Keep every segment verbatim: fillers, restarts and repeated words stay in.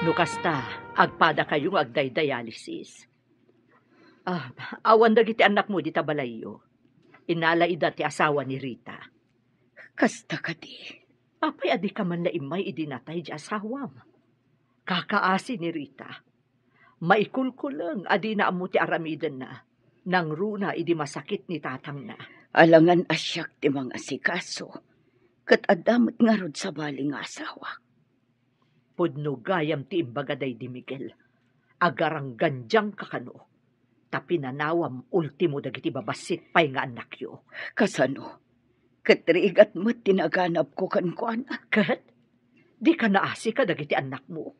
No kasta, agpadakayo nga agdaydialysis. Ah, awan dagiti annakmo dita balayyo. Inala ida ti asawa ni Rita. Kasta kadi. Apay a dika man la immay idi natay di asawam? Kakaasi ni Rita. Maikulkuleng a dina ammo ti aramidenna. Nangruna idi masakit ni tatangna. Alangan a siak ti mangasikaso, ket adda met ngarud sabali nga asawak. Pudno gayam ti imbaga daydi Miguel. Agaranggandiangka kano, ta pinanawam ultimo dagiti babassit pay nga annakyo. Kasano? Ket rigat met ti naganabko kenkuana. Ket? Dika naasi kadagiti annakmo?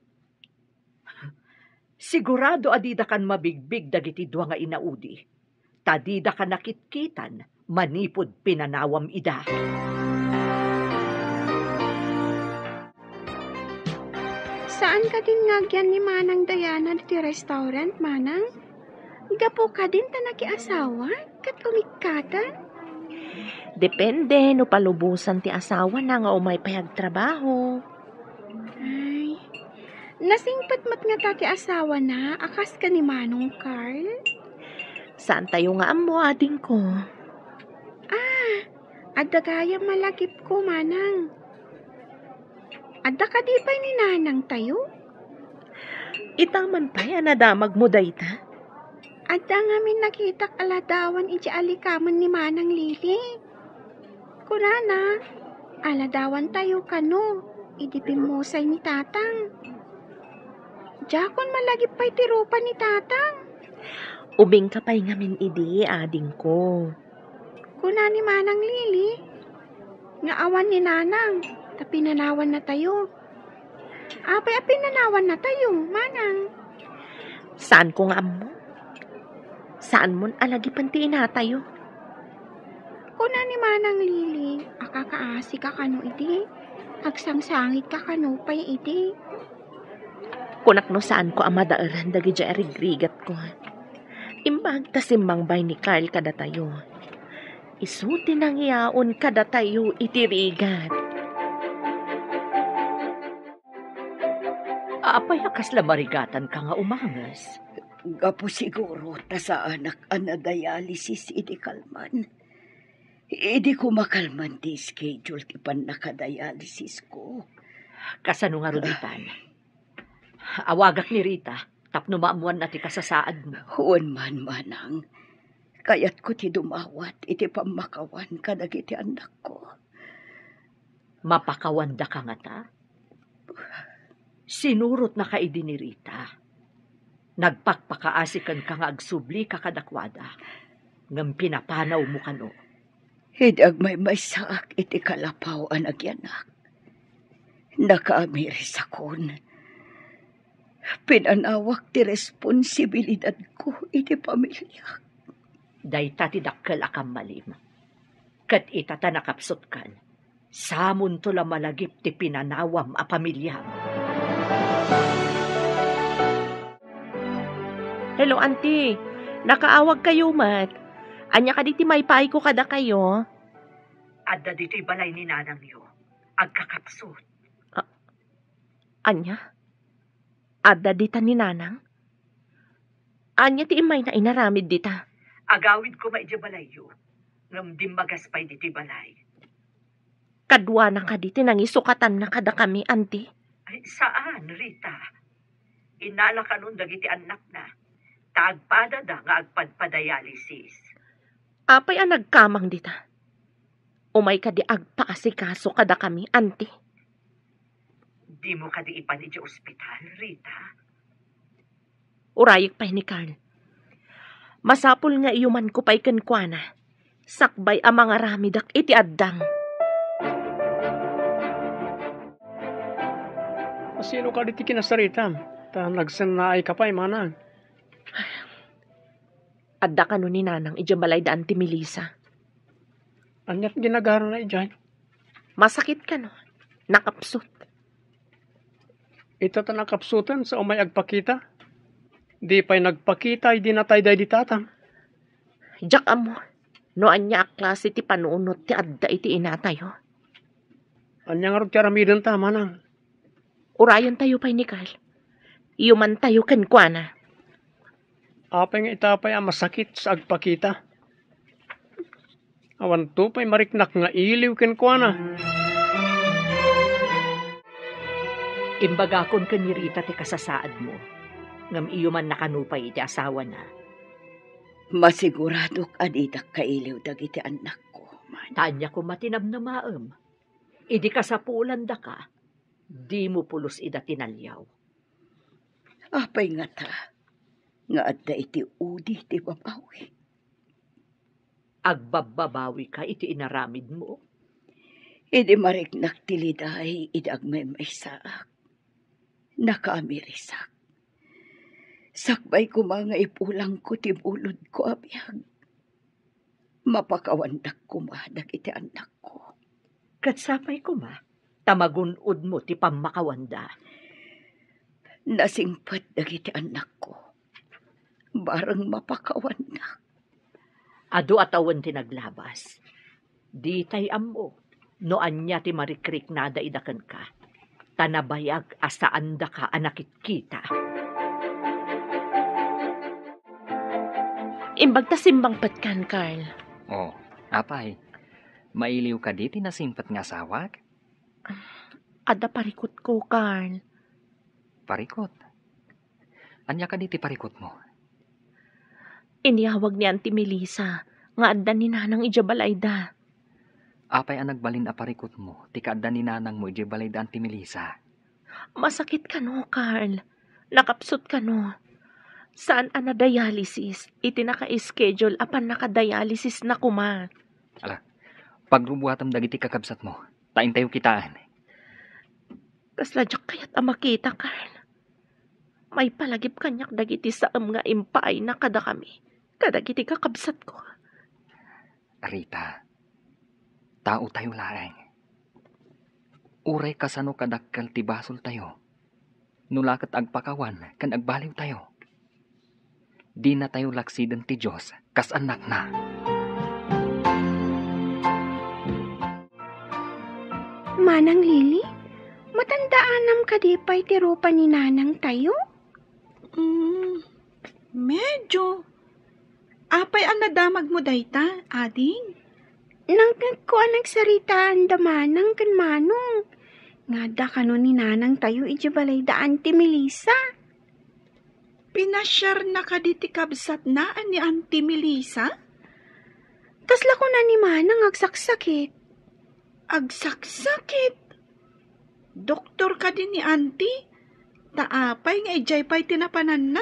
Sigurado a didakan mabigbig dagiti dua nga inaudi, ta didaka nakitkitan manipud pinanawam ida. Saan kadin nga agyan ni Manang Diana ditoy restaurant, Manang? Gapu kadin ta nakiasawa ket umikkatan? Depende no palubosan ti asawana nga umay pay agtrabaho. Ay, nasingpet met ngata ti asawana a kas ken ni Manong Carl? Saantayo nga ammo, adingko. Ah, adda gayam malagipko, Manang. Adda kadi pay ni Nanangtayo? Ita man pay a nadamagmo dayta? Adda ngamin nakitak a ladawan idiay alikamen ni Manang Lili. Kunana, aladawantayo kano idi bimmusay ni Tatang. Diakon malagip pay ti rupa ni Tatang. Ubingka pay ngamin idi, adingko. Kuna ni Manang Lili nga awan ni Nanang ta pinanawannatayo. Apay a pinanawannatayo, Manang? Saanko nga ammo. Saanmon a lagipen ti inatayo. Kuna ni Manang Lili a kakaasika kano idi, agsangsangitka kano pay idi. Kunak no saanko a madaeran dagidiay a rigrigatko. Imbag ta simmangbay ni Carl kadatayo. Isu ti nangiyaon kadatayo iti rigat. Apay a kasla marigatanka nga umanges? Gapu siguro ta saanak a nadialysis idi kalman. Idi ko makalman ti schedule ti pannakadialysisko. Kasano ngarud itan? Awagak ni Rita tapno maammoanna ti kasasaadmo. Wen man, Manang. Kayatko ti dumawat iti pammakawan kadagiti annakko. Mapakawandaka ngata? Sinurotnaka idi ni Rita. Nagpakpakaasi kenka nga agsublika kadakuada, ngem pinapanawmo kano. Idi agmaymaysaak iti kalapaw a nagyanak, nakaamirisakon. Pinanawak ti responsibilidadko iti pamiliak. Dayta ti dakkel a kammalim. Ket ita ta nakapsutkan, samonto la malagip ti pinanawam a pamiliam. Hello, Auntie. Nakaawagkayo met. Ania kadi ti maipaayko kadakayo? Adda ditoy balay ni nanangyo. Agkakapsut. A-, ania? Adda dita ni Nanang? Ania ti immayna inaramid dita? Agawid koma idiay balayyo, ngem dimmagas pay ditoy balay. Kaduana kadi ti nangisukatanna kadakami, Auntie? Ay, saan, Rita. Inala kanon dagiti annakna, ta agpadada nga agpadpadialysis. Apay a nagkamang dita? Umay kadi agpaasikaso kadakami, Auntie? Dimo kadi ipan idiay ospital, Rita? Urayek pay ni Carl. Masapul nga iyumanko pay kenkuana, sakbay a mangaramidak iti addang. Sino kadi ti kinasaritam? Ta nagsennaayka pay, Manang. Adda kano ni Nanang idiay balay da Auntie Melissa. Ania ti ginagarana idiay? Masakit kano. Nakapsut. Ita ta nakapsuten sa umay agpakita? Di pay nagpakita idi natay daydi tatang. Diak ammo no ania a klase ti panunot ti adda iti inatayo. Ania ngarud ti aramidenta, Manang? Urayentayo pay ni Carl. Iumantayo kenkuana. Apay nga ita pay a masakit sa agpakita? Awanto pay mariknak nga iliw kenkuana. Imbagakon ken ni Rita ti kasasaadmo, ngem iumannaka nupay iti asawana. Masiguradok a didak kailiw dagiti annakko, man. Ta ania koma ti namnamaem? Idi kasapulandaka, dimo pulos ida tinaliaw. Apay ngata nga adda iti udi ti babawi? Agbabbabawika iti inaramidmo? Idi mariknak ti liday idi agmaymaysaak, nakaamirisak. Sakbay koma nga ipulangko ti bulodko a biag. Mapakawandak koma dagiti annakko. Ket sapay koma ta magun-odmo ti pammakawanda. Nasingpet dagiti annakko. Bareng mapakawandak. Adu a tawen ti naglabas. Ditay ammo no ania ti marikriknada ida kenka. Ta nabayag a saandaka a nakitkita. Imbag ta simmangpetkan, Carl. Oh, apay, mailiw kadi ti nasingpet nga asawak? Adda parikutko, Carl. Parikut? Ania kadi ti parikutmo? Inyawag ni Auntie Melissa nga adda ni Nanang idiay balayda. Apay a nagbalin a parikutmo ti kaadda ni Nanangmo idiay balayda Auntie Melissa? Masakit kano, Carl. Nakapsut kano. Saan a na-dialysis iti naka-schedule a pannaka-dialysis na koma. Ala, pagrubuatam dagiti kakabsatmo, ta intayo kitaen. Kasla diak kayat a makita, Carl. Maipalagip kaniak dagiti saem nga impaayna kadakami, kadagiti kakabsatko. Rita, taotayo laeng. Uray kasano kadakkel ti basoltayo, no la ket agpakawan ken agbaliwtayo, dinatayo laksiden ti Dios kas annakna. Manang Lily, matandaanam kadi pay ti rupa ni nanangtayo? Mm, medyo. Apay a nadamagmo dayta, ading? Nangngegko a nagsaritaan da manang ken manong nga adda kano ni nanangtayo idiay balayda Auntie Melissa. Pinasiarna kadi ti kabsatna a ni Auntie Melissa? Kasla kuna ni manang agsaksakit. Agsaksakit? Doktor kadi ni Auntie? Ta apay nga idiay pay ti napananna?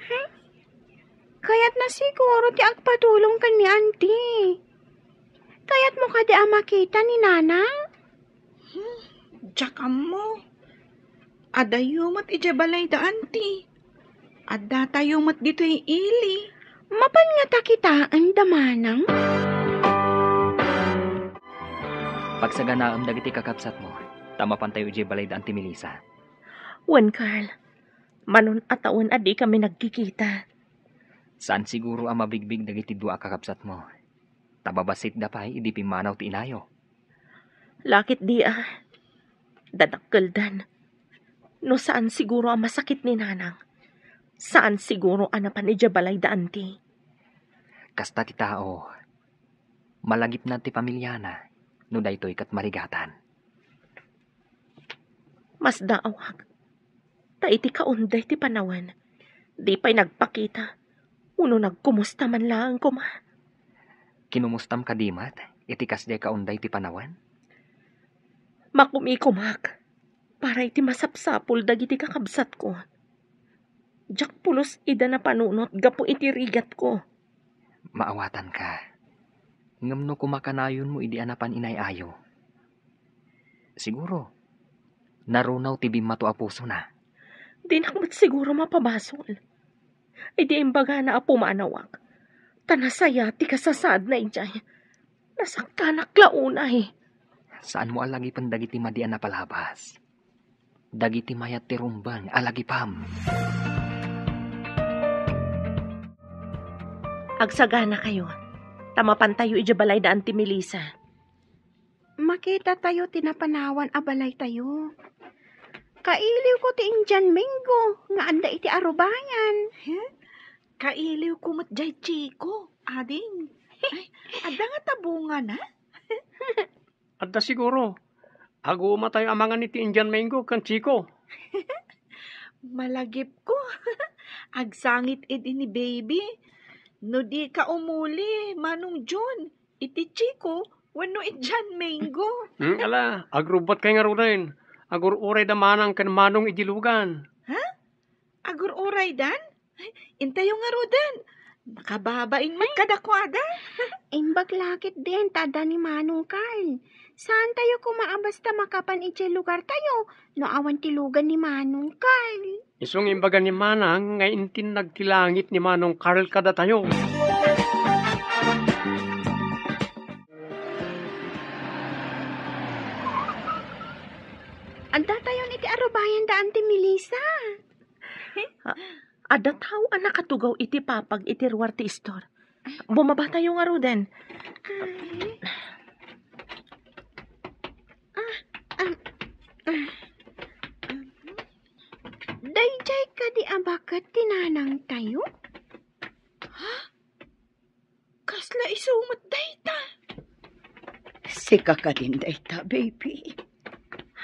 Hmm? Kayatna siguro ti agpatulong ken ni Auntie. Kayatmo kadi a makita ni Nanang? Hmm, diak ammo. Adayo met idiay balayda Auntie. Addatayo met ditoy ili. Mapan ngata kitaen da manang? Pagsaganaem dagiti kakabsatmo, ta mapantayo idiay balayda Auntie Melissa. Wen, Carl, manon a tawen a dikami nagkikita. Saan siguro a mabigbig dagiti dua a kakabsatmo, ta babassit da pay idi pimmanaw ti inayo. Lakit di a dadakkeldan. No saan siguro a masakit ni Nanang, saan siguro a napan idiay balayda Auntie. Kasta ti tao, malagipna ti pamiliana no daytoy ket marigatan. Masdaawak ta iti kaunday ti panawen, di pay nagpakita, wenno nagkumusta man laeng koma. Kinumustam kadi met iti kasdiay kaunday ti panawen? Makumikomak para iti masapsapul dagiti kakabsatko. Diak pulos ida napanunot gapu iti rigatko. Maawatanka. Ngem no kumakanayonmo idi a napan inay-ayo, siguro, narunaw ti bimmato a pusona. Dinak met siguro mapabasol idi imbagana a pumanawak, ta nasaya ti kasasaadna idiay. Nasaktanak la unay. Saanmo a lagipen dagiti madi a napalabas. Dagiti mayat ti rumbeng a lagipem. Agsaganakayo, ta mapantayo idiay balayda Auntie Melissa. Makitatayo ti napanawan a balaytayo. Kailiwko ti Indian mango nga adda iti arubayan. Huh? Kailiwko met jay Chico, ading. Ay, adda nga tabungana? Adda siguro. Agumatayo a mangan iti Indian mango ken Chico. Malagipko. Agsangit idi ni Baby. No dika umuli, Manong John, iti Chico wenno Indian mango. Hmm, ala, agrubbatkay ngaruden. Agur-urayda manang ken Manong idi lugan. Ha? Agur-uraydan? Intayo ngaruden. Makababain met kadakuada. Imbag la ketdin ta adda ni Manong Carl. Saantayo koma a basta makapan idiay lugartayo no awan ti lugan ni Manong Carl. Isu nga imbaga ni Manang nga intinnag ti langit ni Manong Carl kadatayo. Addatayon iti arubayan da Auntie Melissa. Ah, adda tao a nakatugaw iti papag iti ruar ti istor. Bumabatayo ngaruden. Ah, ah, ah. Daydiay kadi a baket ti nanangtayo? Ha? Kasla isu met dayta? Sika kadin dayta, baby.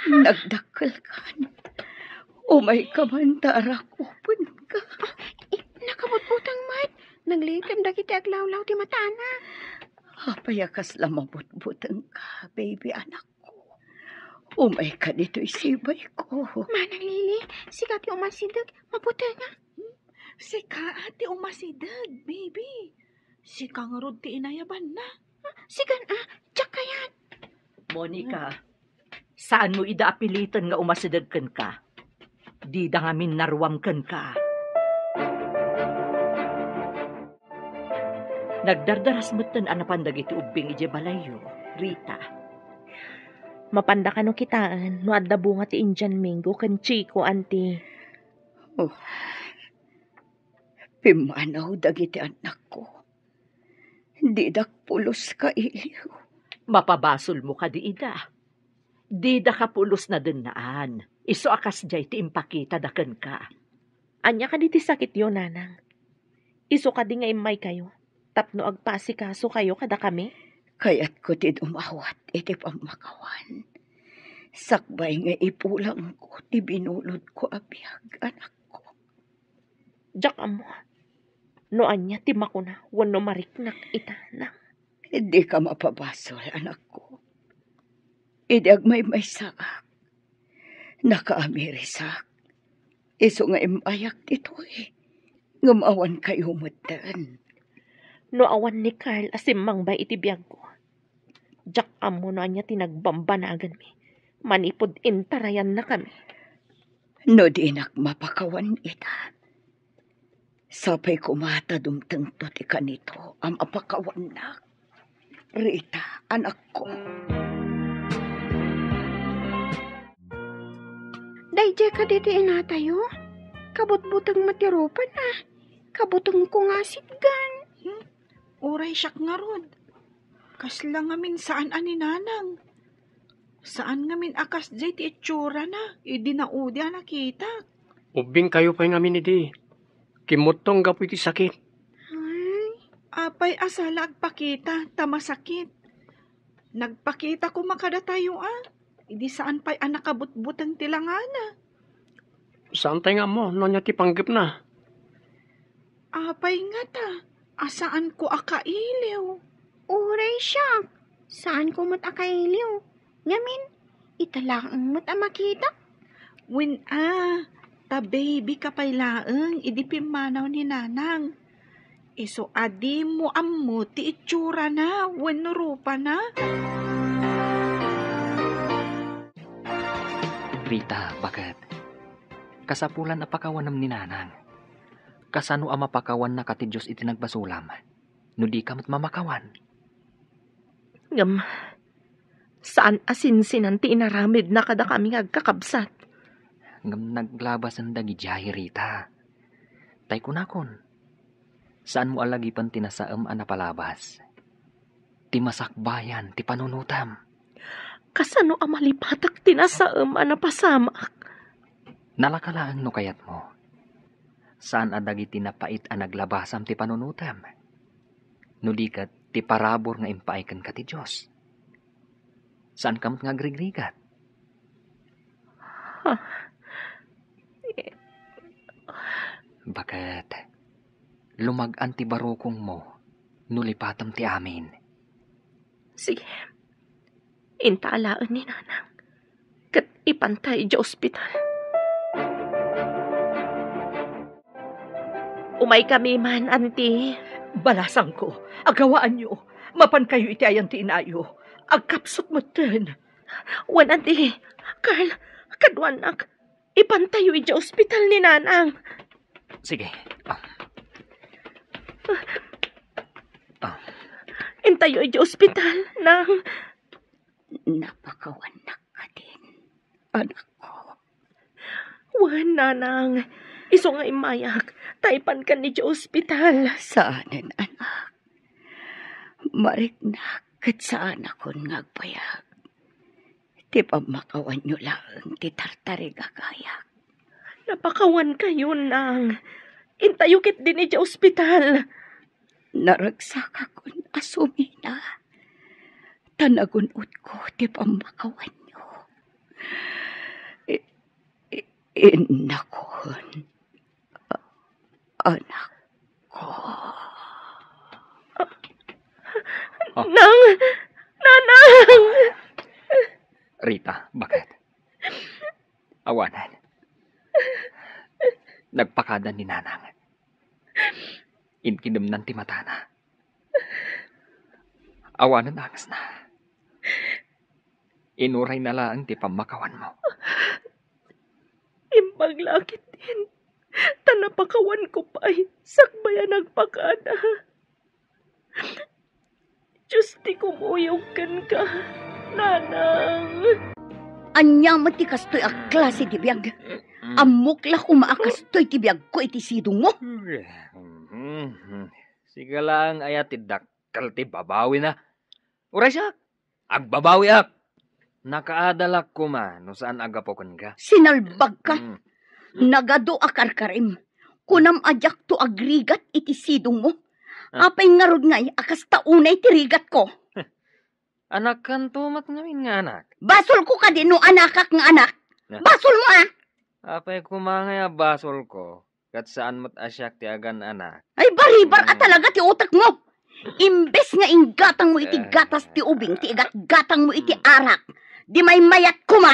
Nagdakkelkan. Umayka man ta arakupenka. Ah, eh, nakabutbuteng met. Naglitem dagiti aglawlaw ti matana. Apay a kasla mabutbutengka, baby anakko? Umayka ditoy sibayko. Manang Lily, sika ti umasideg, mabuteng a. Sika ti umasideg, baby. Sika ngarud ti inayabanna. Sikan a, diak kayat. Monica, saanmo ida a piliten nga umasideg kenka. Dida ngamin naruam kenka. Nagdardaras metten a napan dagiti ubbing idiay balayyo, Rita. Mapanda kano kitaen no adda bunga ti Indian mango ken Chico, Auntie? Oh. Pimmanaw dagiti annakko. Didak pulos kailiw. Mapabasolmo kadi ida. Didaka pulos nadennaan. Isu a kasdiay ti impakitada kenka. Ania kadi ti sakityo, Nanang? Isu kadi nga immaykayo tapno agpaasikasokayo kadakami? Kayatko ti dumawat iti pammakawan. Sakbay nga ipulangko ti binulodko a biag, anakko. Diak ammo no ania ti makuna wenno mariknak ita, Nang. Dika mapabasol, anakko. Idi agmaymaysaak, nakaamirisak. Isu nga immayak ditoy, ngem awan kayo metten. No awan ni Carl a simmangbay iti biagko, diak ammo no ania ti nagbambanaganmi manipud intarayannakami. No dinak mapakawan ita, sapay koma ta dumtengto ti kanito a mapakawannak, Rita, anakko. Daydiay kadi ti inatayo? Kabutbuteng met ti rupana. Kabutengko nga asitgan. Hmm? Uray siak ngarud. Kasla ngamin saan a ni Nanang. Saan ngamin a kasdiay ti itsurana idi naudi a nakitak. Ubbingkayo pay ngamin idi. Kimmutto gapu iti sakit. Ay. Apay a sala agpakita ta masakit. Nagpakita koma kadatayo a. Idi saan pay a nakabutbuteng ti langana. Saantay nga ammo no ania ti panggepna. Apay ngata a saanko a kailiw? Uray siak, saanko met a kailiw. Ngamin, ita laeng met a makitak. Wen a, ta baby ka pay laeng idi pimmanaw ni Nanang. Isu a dimo ammo ti itsurana wenno rupana. Rita, baket? Kasapulan a pakawanem ni Nanang. Kasano a mapakawannaka ti Dios iti nagbasolam, no dika met mamakawan? Ngem, saan a sinsinan ti inaramidna kadakami nga agkakabsat. Ngem naglabasen dagidiay, Rita. Tay kunakon, saanmo a lagipen ti nasaem a napalabas. Ti masakbayan ti panunotam. Kasano a malipatek ti nasaem a napasamak? Nalaka laeng no kayatmo. Saan a dagiti napait a naglabasam ti panunotem. No di ket ti parabur nga impaay kenka ti Dios. Saanka met nga agrigrigat. Baket, lumag-an ti barukongmo no lipatem ti amin. Sige. Inta alaen ni Nanang. Ket ipanta idiay ospital. Umaykami man, Auntie. Balasangko, agawaanyo. Mapankayo iti ayan ti inayo. Agkapsut metten. Wen, Auntie. Carl, kaduanak. Ipantayo idiay ospital ni Nanang. Sige. Ah. Ah. Intayo idiay ospital, Nang. Napakawannak kadin, anakko. Wen, Nanang. Isu nga immayak, ta ipankan idiay ospital. Saanen, anak. Mariknak ket saanakon nga agbayag. Ti pammakawanyo laeng ti tartarigagayak. Napakawankayo, Nang. Intayo ketdin idiay ospital. Naragsakakon a sumina, ta nagun-otko ti pammakawanyo. I-, i-, innakon, a-, anakko. Ah. Nang, Nanang! Rita, baket? Awanen. Nagpakada ni Nanang. Inkidemnan ti matana. Awanen angesna. Inurayna laeng ti pammakawanmo. Imbag la ketdin, ta napakawanko pay sakbay a nagpakada. Dios ti kumuyog kenka, Nanang. Ania met ti kastoy a klase ti biag? Ammok la koma a kastoy ti biagko iti sidongmo. Sika laeng aya ti dakkel ti babawina. Uray siak, agbabawiak. Nakaadalak koma no saan a gapu kenka. Sinalbagka. Mm. Nagadu a karkarim. Kunam a diakto agrigat iti sidongmo. Ah. Apay ngarud ngay a kasta unay ti rigatko? Anakkanto met ngamin nga anak. Basolko kadi no anakak nga anak? Ah. Basolmo, a? Apay koma ngay a basolko, ket saan met a siak ti agan-anak. Ay, baribar a talaga ti utekmo! Imbes nga inggatangmo iti gatas ti ubing ti igatgatangmo iti arak, di maymayat koma!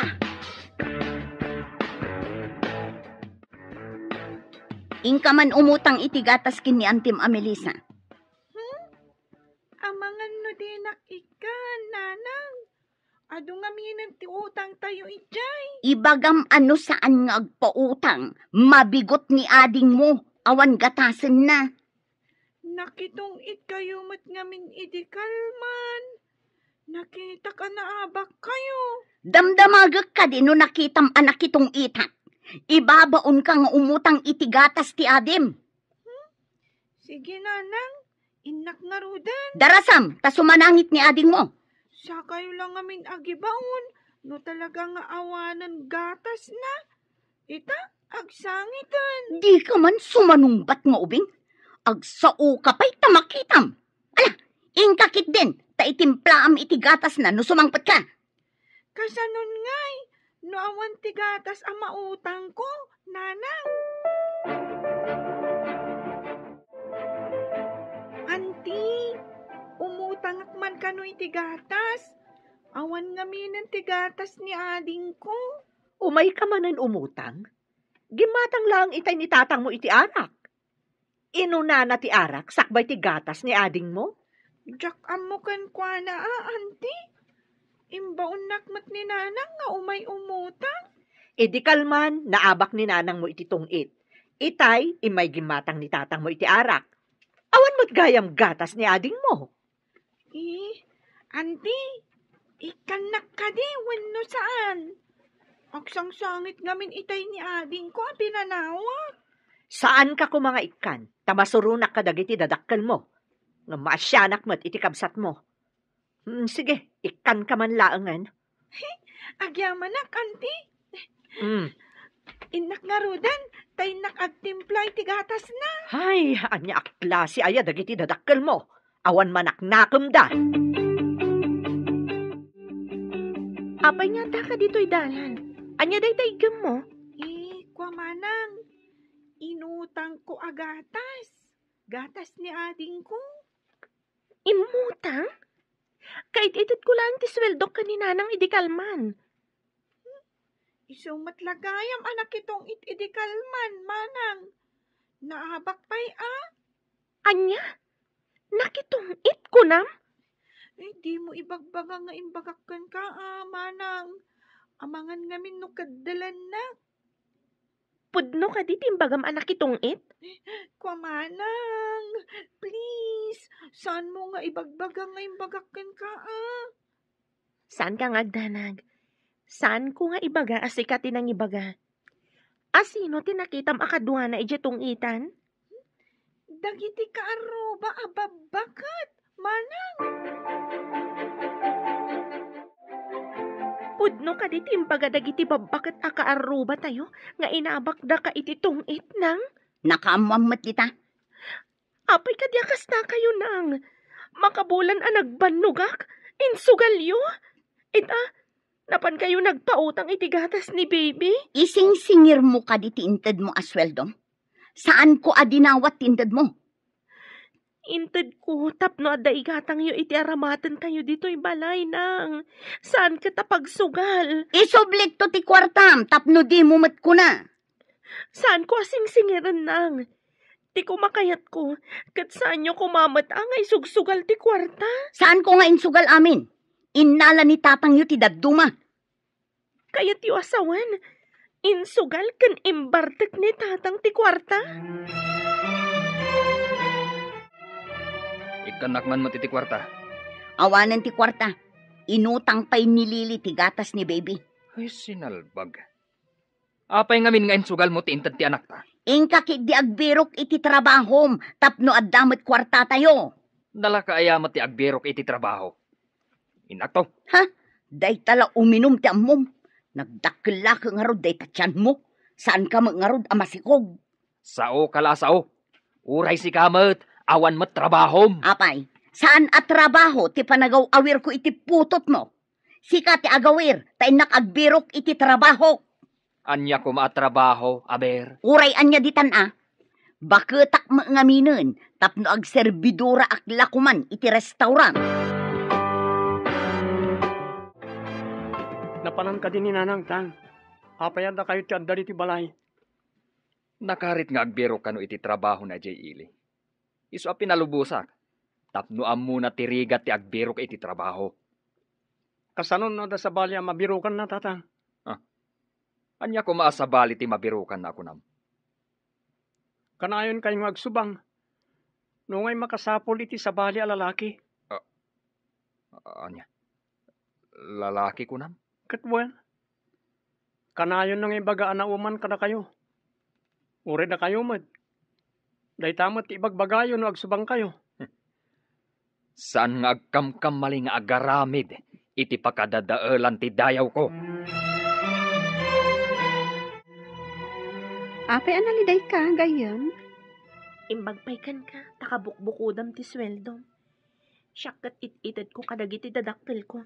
Inka man umutang iti gatas ken ni Antim a Melissa. Hmm? Amangan no dinak ikkan, Nanang. Adu ngaminen ti utangtayo idiay. Ibagam a no saan nga agpautang, mabigot ni adingmo, awan gatasenna. Nakitong-itkayo met ngamin idi kalman. Nakitak a naabakkayo. Damdamagek kadi no nakitam a nakitong-itak. Ibabaonka nga umutang iti gatas ti adim. Hmm? Sige, Nanang. Innak ngaruden. Darasam, ta sumanangit ni adingmo. Sakayo la ngamin agibaon, no talaga nga awanen gatasna. Ita, agsangiten. Dika man sumanungbat nga ubing. Agsaoka pay ta makitam. Ala, inka ketdin, ta itimplaam iti gatasna no sumangpetka. Kasanon ngay, no awan ti gatas a mautangko, Nanang? Anti, umutangak man kano iti gatas. Awan ngaminen ti gatas ni adingko. Umayka manen umutang? Gimmatang laeng itay ni tatangmo iti arak. Inunana ti arak sakbay ti gatas ni adingmo? Diak ammo kenkuana a, Anti. Imbaonnak met ni Nanang nga umay umutang. Idi kalman, naabak ni Nanangmo iti tungit. Itay, immay gimmatang ni tatangmo iti arak. Awan met gayam gatas ni adingmo. Eh, Anti, ikkannak kadi wenno saan? Agsangsangit ngamin itay ni adingko a pinanawa. Saanka koma nga ikkan, ta masuronak kadagiti dadakkelmo. Ngem maasianak met iti kabsatmo. Hmm, sige, ikkanka man laengen. Agyamanak, Anti. Hmm. Innak ngaruden, ta innak agtimpla iti gatasna. Hay, ania a klase aya dagiti dadakkelmo? Awan manaknakemda. Apay nga addaka ditoy dalan? Ania dayta iggemmo? Eh, kua manang, inutangko a gatas. Gatas ni adingko. Immutang? Kait-itedko laeng ti suweldok ken ni nanang idi kalman. Isu met la gayam a nakitong-it idi kalman, manang. Naabak pay a. Ania? Nakitong-it, kunam? Eh, dimo ibagbaga nga imbagak kenka, a, manang. Amangan ngamin no kaddalannak. Pudno kadi ti imbagam a nakitong-it? Kua manang, please, saanmo nga ibagbaga nga imbagak kenka, a? Saanka nga agdanag. Saanko nga ibaga a sika ti nangibaga. A sino ti nakitam a kaduana idiay tong-itan? Dagiti kaarruba a babbaket, manang. Pudno kadi ti imbaga dagiti babbaket a kaarrubatayo nga inabakdaka iti tong-it, nang? Nakaammoam met dita. Apay kadi a kastakayo, nang? Makabulan a nagbannogak, insugalyo. Ita, napankayo nagpautang iti gatas ni baby? Isingsingirmo kadi ti intedmo a sueldom? Saanko a dinawat ti intedmo. Intedko tapno adda igatangyo iti aramatentayo ditoy balay, nang. Saan ket a pagsugal. Isublikto ti kuartam tapno dimo met kuna. Saanko a singsingiren, nang. Ti kumakayatko, ket saanyo koma met a nga isugsugal ti kuarta. Saanko nga insugal amin. Innala ni tatangyo ti dadduma. Kayatyo a sawen, insugal ken imbartek ni tatang ti kuarta? Ikkannak man met iti kuarta. Awanen ti kuarta. Inutang pay ni Lily ti gatas ni baby. Ay, sinalbag. Apay ngamin nga insugalmo ti inted ti anakta? Inka ketdi agbirok iti trabahom tapno adda met kuartatayo. Nalaka aya met ti agbirok iti trabaho? Innakto. Ha? Dayta la uminum ti ammom. Nagdakkel la ket ngarud dayta tianmo. Saanka met ngarud a masikog. Saoka la a sao. Uray sika met, awan met trabahom. Apay, saan a trabaho ti panagaw-awirko iti putotmo? Sika ti agawir, ta innak agbirok iti trabahok. Ania koma a trabaho, aber? Uray ania ditan a. Baketak met ngaminen tapno agserbidoraak la koman iti restaurant. Napanan kadi ni Nanang, Tang? Apay a dakayo ti adda ditoy balay? Nakarit nga agbirok kano iti trabaho na idiay ili. Isu a pinalubosak, tapno ammona ti rigat ti agbirok iti trabaho. Kasano no adda sabali a mabirokanna, Tatang? Ah, ania koma a sabali ti mabirokanna a kunam? Kanayon kayo nga agsubang. No ngay makasapul iti sabali a lalaki. Ah, ania? Lalaki kunam? Ket wen, kanayon nga ibaga a nauman kadakayo. Uray dakayo met. Dayta met ti ibagbagayo no agsubangkayo. Saan nga agkamkamali nga agaramid iti pakadadaelan ti dayawko. Apay a nalidayka, gayyem? Imbag pay kenka, ta kabukbukodam ti sueldom. Siak ket it-itedko kadagiti dadakkelko,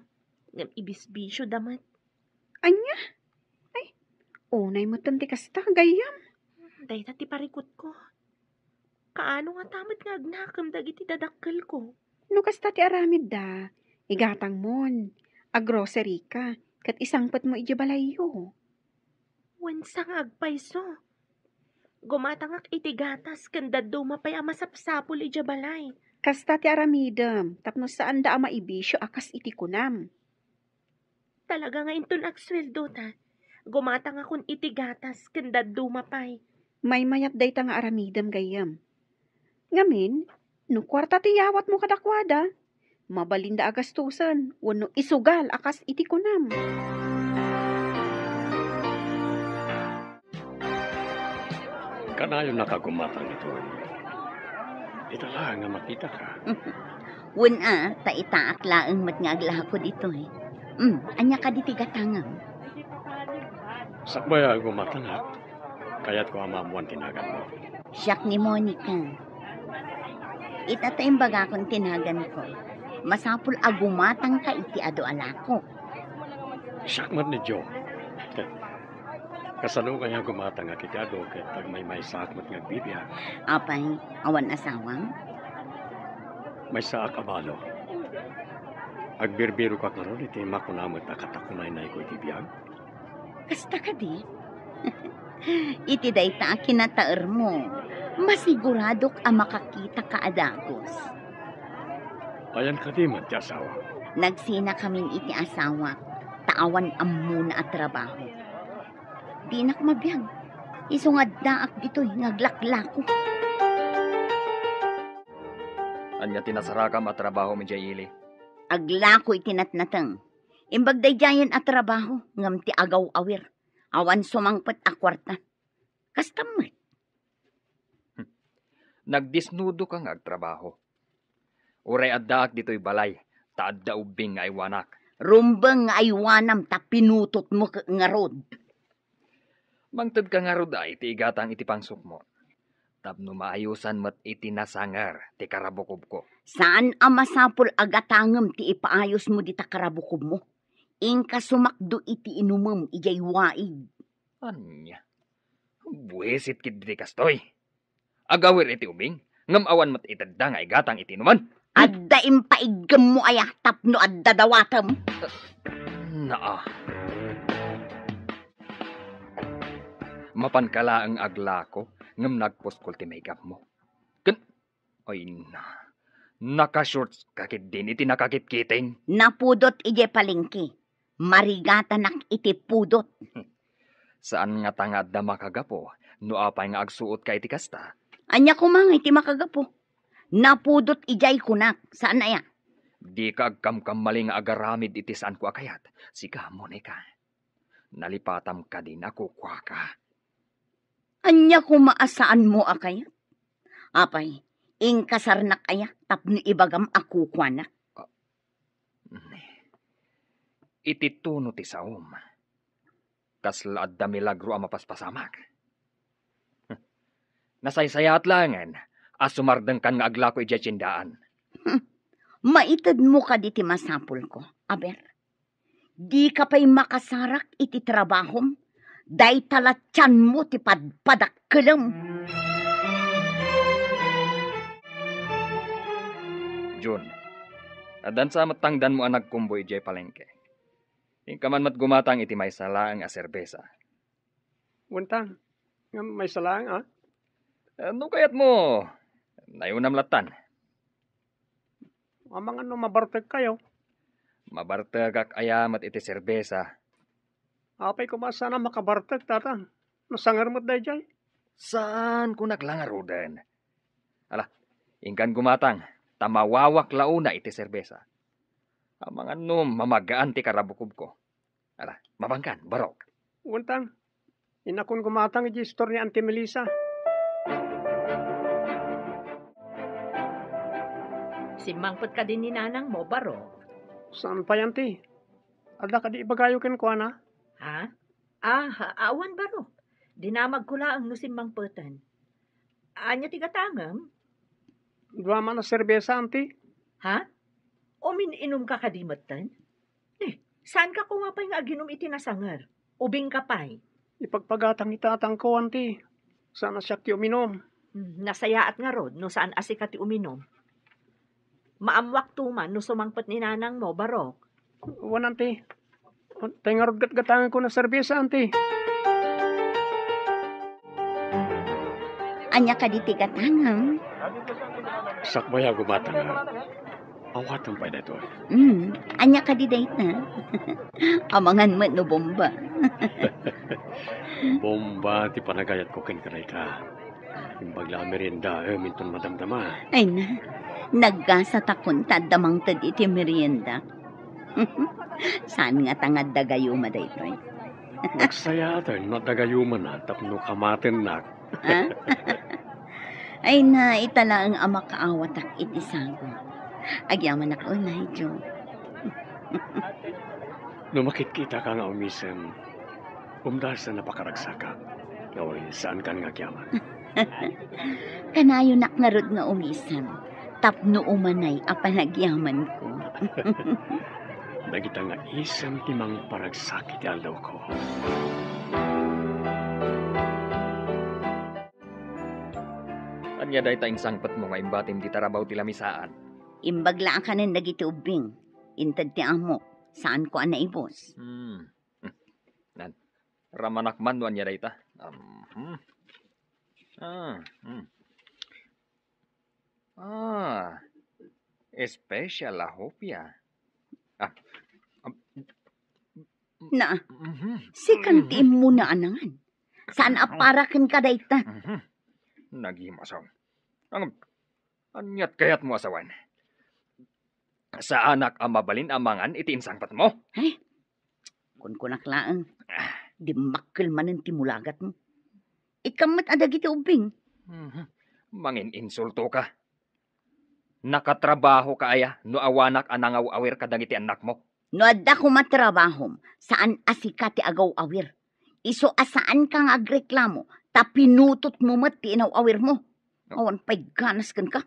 ngem ibisbisioda met. Ania? Ay, unay metten ti kasta, gayyem. Dayta ti parikutko. Kaano ngata met nga agnakem dagiti dadakkelko? No kasta ti aramidda, igatangmon, aggroceryka, ket isangpetmo idiay balayyo. Wen sa nga agpayso. Gumatangak iti gatas ken dadduma pay a masapsapul idiay balay. Kasta ti aramidem tapno saanda a maibisio a kas iti kunam. Talaga nga inton agsueldo ta, gumatangakon iti gatas ken dadduma pay. Maymayat dayta nga aramidem, gayyem. Ngamin, no kuarta ti yawatmo kadakuada, mabalinda a gastusen wenno isugal a kas iti kunam. Kanayon a kagumatang ditoy. Ita laeng a makitaka. Wen a, ta itaak laeng met nga aglako ditoy. Hmm, ania kadi ti gatangem? Sakbay a gumatangak, kayatko a maammoan ti naganmo. Siak ni Monica. Ita ta imbagakon ti naganko. Masapul a gumatangka iti adu a lako. Siak met ni Joe. Kasano kaya gumatangak iti adu ket agmaymaysaak met nga agbibiag? Apay, awan asawam? Maysaak a balo. Agbirbirokak ngarud iti makuna met a katakunaynayko iti biag. Kasta kadi? Iti dayta a kinataermo, masiguradok a makakitaka a dagus. Ayan kadi met ti asawa? Nagsinakamin iti asawak, ta awan ammona a trabaho. Dinak mabiag. Isu nga addaak ditoy nga aglaklako. Ania ti nasarakam a trabahom idiay ili? Aglako iti natnateng. Imbag daydiayen a trabaho, ngem ti agaw-awir. Awan sumangpet a kuarta. Kasta met. Nagdisnudoka nga agtrabaho. Uray addaak ditoy balay, ta adda ubbing nga aywanak. Rumbeng nga aywanam ta pinutotmo ket ngarud. Mangtedka ngarud a iti igatang iti pangsukmo. Tapno maayosan met iti nasanger ti karabukobko. Saan a masapul a gatangem ti ipaayosmo dita karabukobmo. Inka sumakdo iti inumem idiay waig. Ania? Buisit ketdi ti kastoy. Agawir iti ubing, ngem awan met itedda nga igatang iti inuman. Adda impaiggem mo aya tapno adda dawatem? Naa. Mapanka laeng aglako, ngem nagpuskol ti maikapmo. Ken, ay na, nakashorts ka ketdin iti nakakitkiting. Napudot idiay palengke. Marigatanak iti pudot. Saan ngata nga adda makagapu no apay nga agsuotka iti kasta? Ania koma nga iti makagapu? Napudot idiay kunak, saan aya? Dika agkamkamali nga agaramid iti saanko a kayat. Sika, Monica. Nalipatam kadin a kukuaka. Ania koma a saanmo a kayat? Apay, inkasarnak aya tapno ibagam a kukuanak? Iti tuno ti saom, kasla adda milagro a mapaspasamak. Nasaysayaat laengen a sumardengkan nga aglako idiay tiendaan. Hmm. Maitedmo kadi ti masapulko, aber? Dika pay makasarak iti trabahom, dayta la tianmo ti padpadakkelem. Jun, addan sa met tangdanmo a nagkumbo idiay palengke. Inka man met gumatang iti maysa laeng a serbesa. Wen ta, ngem maysa laeng, a? Eh, no kayatmo, nayonam lattan. Amangan no mabartekkayo? Mabartekak aya met iti serbesa? Apay koma saan a makabartek, tata? Nasanger met daydiay. Saan, kunak la ngaruden. Ala, inkan gumatang, ta mawawak la una iti serbesa. Amangan no mamagaan ti karabukobko. Ala, mabangkan, barok. Wen ta, innakon gumatang iti istor ni Auntie Melissa. Simmangpet kadi ni nanangmo, barok? Saan pay, Auntie. Adda kadi ibagayo kenkuana? Ha? Ah, awan, barok. Dinamagko laeng no simmangpeten. Ania ti gatangem? Dua man a serbesa, Auntie. Ha? Umin-inumka kadi metten? Eh, saanka koma pay nga aginum iti nasanger? Ubingka pay? Ipagpagatang ni tatangko, Auntie. Saan a siak ti uminum. Hmm, nasayaat ngarud no saan a sika ti uminum. Maammoakto man no sumangpet ni nanangmo, barok. Wen, Auntie. Tay ngarud gatgatangenko a serbesa, Auntie. Ania kadi ti gatangem? Sakbay a gumatangak. Awatem pay daytoy. Hmm, ania kadi dayta? Amangan met no bomba. Bomba ti panagayatko kenka dayta. Imbag la a meriendaem inton madamdama. Ay na, naggasatakon ta adda mangted iti merienda. Saan ngata nga adda gayuma daytoy? Nagsayaaten no adda gayumana tapno kamatennak. Ah? Ay na, ita laeng a makaawatak iti sago. Agyamanak unay, Joe. No makitkitaka nga umisem, Kumdasan a pakaragsakak, nga wen, saankan nga agyaman. Kanayonak ngarud nga umisem, tapno umanay a panagyamanko. Dagita nga isem ti mangparagsak iti aldawko. Ania dayta insangpetmo nga imbatim ti tarabaw ti lamisaan? Imbag la a kanen dagiti ubbing. Inted ti amok, saanko a naibus. Hmm. Hmm. Nan, ramanak man no ania dayta. Um, hmm. Ah, hmm. Ah, special a hopia. Ah, um, Na, mhm. Sikan ti Mhm. Immuna a nangan. Saan a para kenka dayta? Mhm. Nagimasaw. Ang, aniat kayatmo a sawen? Saanak a mabalin a mangan iti insangpetmo? Ay, kunkunak laeng. Ah. Dimmakkel manen ti mulagatmo. Ikkan met a dagiti ubbing. Mhm. Mangin-insulto ka. Nakatrabaho ka aya no awanak a nangaw-awir kadagiti annakmo? No adda koma trabahom, saan a sika ti agaw-awir. Isu a saanka nga agreklamo, ta pinutotmo met ti inaw-awirmo. Oh. Awan pay ganas kenka.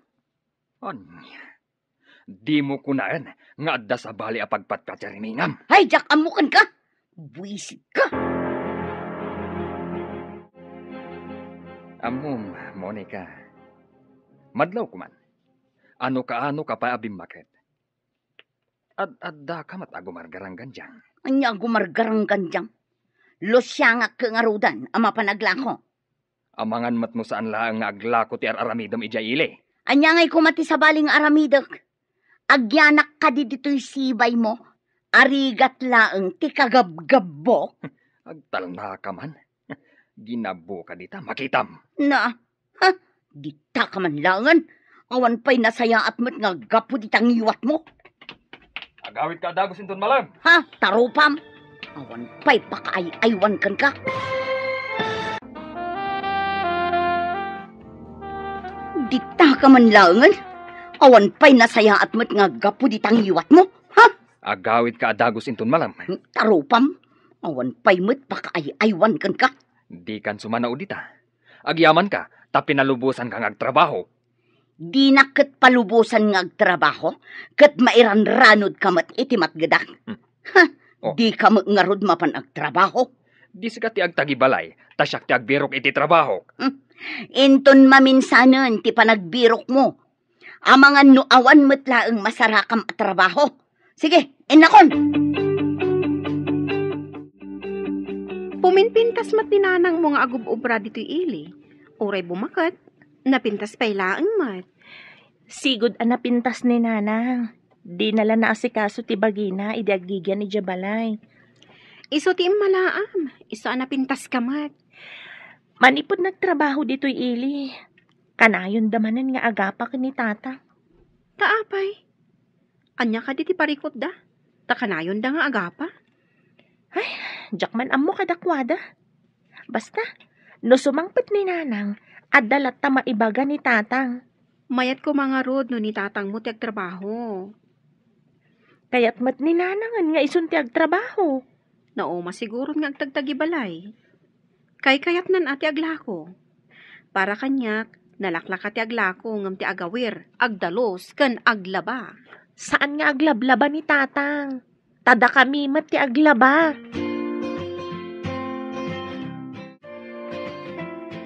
Ania? Dimo kunaen nga adda sabali a pagpatpatiriminam? Hay, diak ammo kenka! Buisitka! Ammom, Monica. Madlaw koman. Ano kaano ka pay a bimmaket? Ad-adda ka met a gumargaranggandiang. Ania a gumargaranggandiang? Lusiangak ngaruden a mapan aglako. Amangan met no saan laeng nga aglako ti ar-aramidem idiay ili. Ania ngay koma ti sabali nga aramidek? Agyanak kadi ditoy sibaymo? Arigat laeng ti kagabgabbok? Agtalna ka man. Ginabbo ka dita, makitam. Na, ha? Dita ka man laengen? Awan pay nasayaat met nga gapu dita ngiwatmo. Agawid ka a dagus inton malem. Ha? Tarupam? Awan pay pakaay-aywan kenka. Dita ka man laengen? Awan pay nasayaat met nga gapu dita ngiwatmo. Ha? Agawid ka a dagus inton malem. Tarupam? Awan pay met pakaay-aywan kenka. Dikan sumanao dita. Agyamanka, ta pinalubosanka nga agtrabaho. Dinak ket palubosan nga agtrabaho, ket mairanranodka met iti matgedak. Hmm. Ha, oh. Dika met ngarud mapan agtrabaho. Di sika ti agtagibalay, ta siak ti agbirok iti trabahok. Hmm. Inton maminsanen ti panagbirokmo, amangan no awan met laeng masarakam a trabaho. Sige, innakon! Puminpintas met ni nanangmo nga agub-ubra ditoy ili. Uray bumaket, napintas pay laeng met. Sigud a napintas ni nanang. Dina la naasikaso ti bagina idi aggigian idiay balay. Isu ti immalaam, isu a napintaska met. Manipud nagtrabaho ditoy ili, kanayonda manen nga agapa ken ni tata. Ta apay? Ania kadi ti parikutda? Ta kanayonda nga agapa? Ay, diak man ammo kadakuada. Basta, no sumangpet ni nanang, adda latta maibaga ni tatang. Mayat koma ngarud no ni tatangmo ti agtrabaho. Kayat met ni nanangen nga isun ti agtrabaho. Nauma siguron nga agtagtagibalay. Kaykayatnan a ti aglako. Para kaniak, nalaklaka ti aglako ngem ti agawir, agdalus, ken aglaba. Saan nga aglablaba ni tatang? Ta dakami met ti aglaba.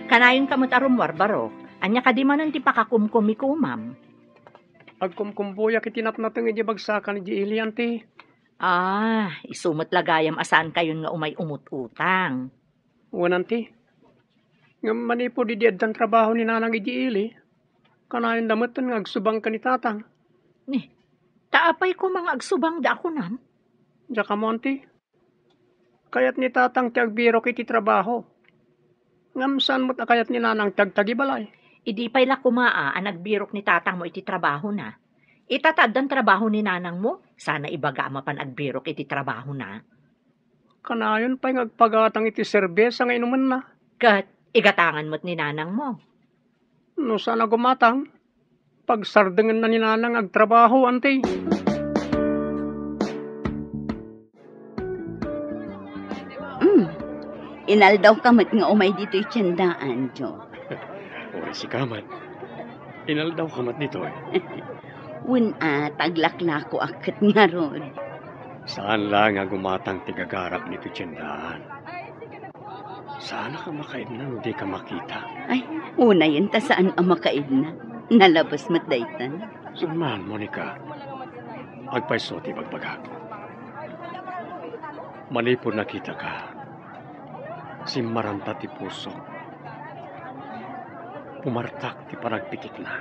Kanayonka met a rummuar, Barok. Ania kadi manen ti pakakumkumikumam? Agkumkumbuyak iti natnateng idiay bagsakan idiay ili, anti. Ah, isu met la gayam a saankayon nga umay umut-utang. Wen, anti. Ngem manipud idi addan trabaho ni nanang idiay ili, kanayonda metten nga agsubang ken ni tatang. Ni, ta apay koma nga agsubangda a kunam? Diak ammo, anti. Kayat ni tatang ti agbirok iti trabaho. Ngem saan met a kayat ni nanang ti agtagibalay. Idi pay la koma a, a nagbirok ni tatangmo iti trabahona. Ita ta addan trabaho ni nanangmo, sana ibaga a mapan agbirok iti trabahona. Kanayon pay nga agpagatang iti serbesa nga inumenna. Ket igatangan met ni nanangmo. No saan a gumatang, pagsardengenna ni nanang agtrabaho, anti. Mm. Inaldawka met nga umay ditoy tiendaan, Joe. Uray sika met. Inaldawka met ditoy. Wen a, taglaklakoak ket ngarud. Saan la nga gumatang ti gagarak ditoy tiendaan. Saanka makaidna no dika makita? Ay, unayen ta saan a makaidna. Nalabes met dayta. Saan man, Monica? Agpayso ti ibagbagak. Manipud nakitaka, simmaranta ti pusok. Pumartak ti panagpitikna.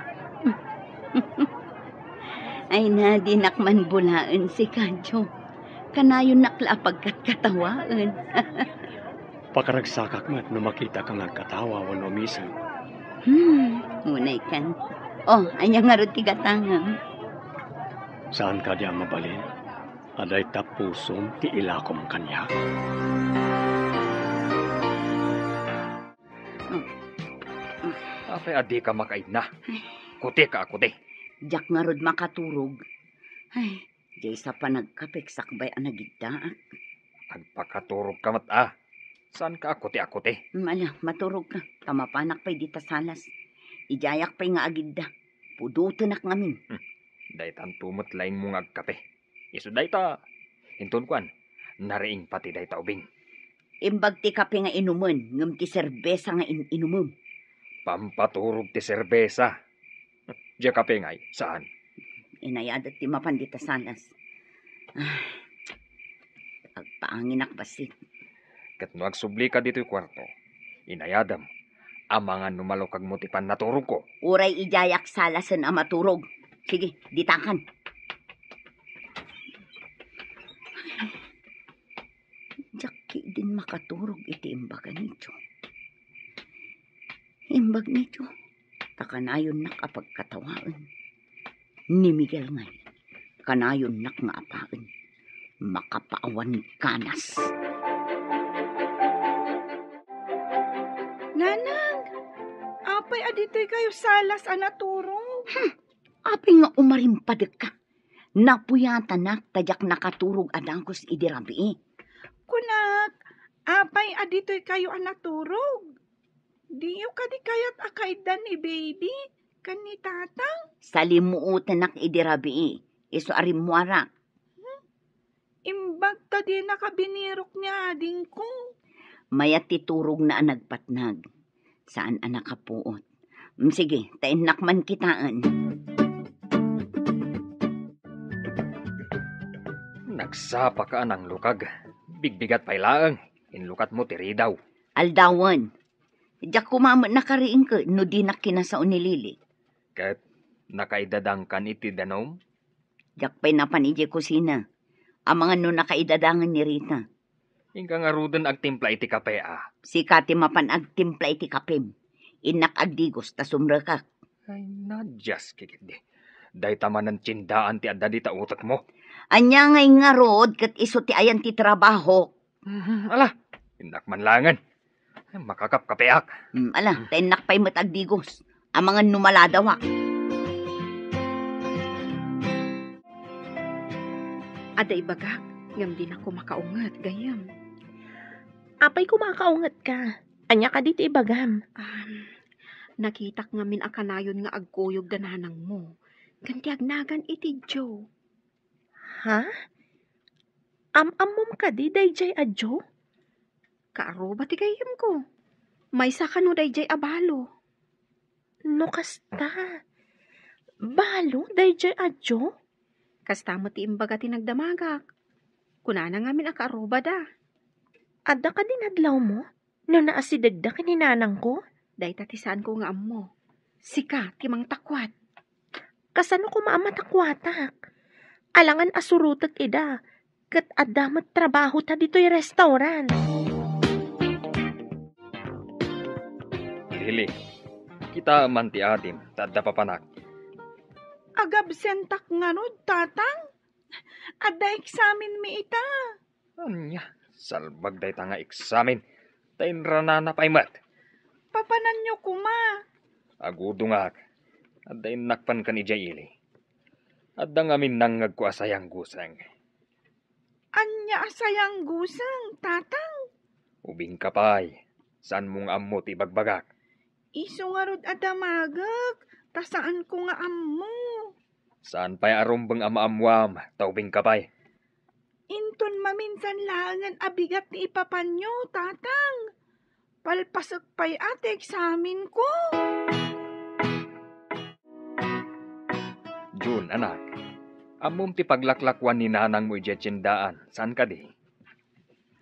Ay na, dinak man bulaen sika, Joe. Kanayonnak la a pagkatkatawaen. Pakaragsakak met no makitaka nga agkatawa wenno umisag. Hmm, unay kan. Oh, ania ngarud ti gatangem? Saan kadi a mabalin a dayta pusom ti ilakom kaniak? Apay a dika makaidna? Kutika a kuti. Diak ngarud makaturog. Ay, diay sa panagkapek sakbay a nagiddaak. Agpakaturogka met a. Saanka a kuti a kuti? Ala, maturogka. Ta mapanak pay dita salas. Idiayak pay nga agidda. Pudotenak ngamin. Hmm. Daytanto met laengmo nga agkape. Isu dayta, inton kuan, nariing pati dayta ubing. Imbag ti kape nga inumen, ngem ti serbesa nga in-inumem. Pampaturog ti serbesa. Diay kape ngay, saan? Inayadet ti mapan dita salas. Ah, agpaanginak bassit. Ket no agsublika ditoy kuarto, inayadem, amangan no malukagmo ti pannaturogko. Uray idiayak salasen a maturog. Sige, ditakan. Diak ketdin makaturog iti imbaga ni Joe. Imbag ni Joe, ta kanayonnak a pagkatawaen. Ni Miguel ngay, kanayonnak nga apaen. Makapaawan ganas. Nanang, apay a ditoy kayo salas a naturog? Hmm, apay nga umarimpadekka? Napuyatanak ta diak nakaturog a dagus idi rabii. Kunak, apay a ditoy kayo a naturog? Diyo kadi kayat a kaiddan ni baby ken ni tatang? Salimuotenak idi rabii, isu a rimmuarak. Hmm? Imbag ta dinaka binirok ni adingko. Mayat ti turogna a nagpatnag. Saan a nakapuot. Mm, sige, ta innak man kitaen. Nagsapaka a nanglukag. Bigbigat pay laeng. Inlukatmo ti ridaw. Aldawen. Diak koma met nakariingke no dinak kinasao ni Lily. Ket nakaidadangkan iti danum? Diak pay napan idiay kusina. Amangan no nakaidadangen ni Rita. Inka ngaruden agtimpla iti kape a. Sika ti mapan agtimpla iti kapem. Innak agdigos ta sumrekak. Ay, nadias, kikitdi. Dayta manen tiendaan ti adda dita utekmo. Ania ngay ngarud ket isu ti ayan ti trabaho? Mhm, ala, innak man laengen. Ay, makakapkapeak. Hmm, ala, ta innak pay met agdigos. Amangan no maladawak. Adda ibagak, ngem dinak koma kaunget, gayyem. Apay koma a kaungetka? Ania kadi ti ibagam? Um, nakitak ngamin a kanayon nga agkuyog da nanangmo. Ken ti agnagan iti Joe. Ha? Am-ammom kadi daydiay a Joe? Kaaruba ti gayyemko. Maysa kano daydiay a balo. No kasta, balo daydiay a Joe? Kasta met ti imbaga ti nagdamagak. Kunana ngamin a kaarubada. Adda kadi nadlawmo? No naasidegda ken ni nanangko? Dayta ti saanko nga ammo. Sika ti mangtakwat. Kasano koma a matakwatak? Alangan a surotek ida, ket adda met trabahota ditoy restaurant. Lily, kitaem man ti adim ta adda papanak. Agabsentak ngarud, Tatang? Adda eksamenmi ita. Ania, salbag dayta nga eksamen, ta inranana pay met. Papananyo koma. Agudongak, adda innak pan ken idiay ili. Adda ngamin nangngegko a sayangguseng. Ania a sayangguseng, Tatang? Ubingka pay, saanmo nga ammo ti ibagbagak? Isu ngarud a damagek, ta saanko nga ammo. Saan pay a rumbeng a maammuam, ta ubingka pay. Inton maminsan laengen a bigat ti ipapanyo, Tatang. Palpasek pay a ti eksamenko. Jun, anak, ammom ti paglaklakuan ni nanangmo idiay tiendaan, saan kadi?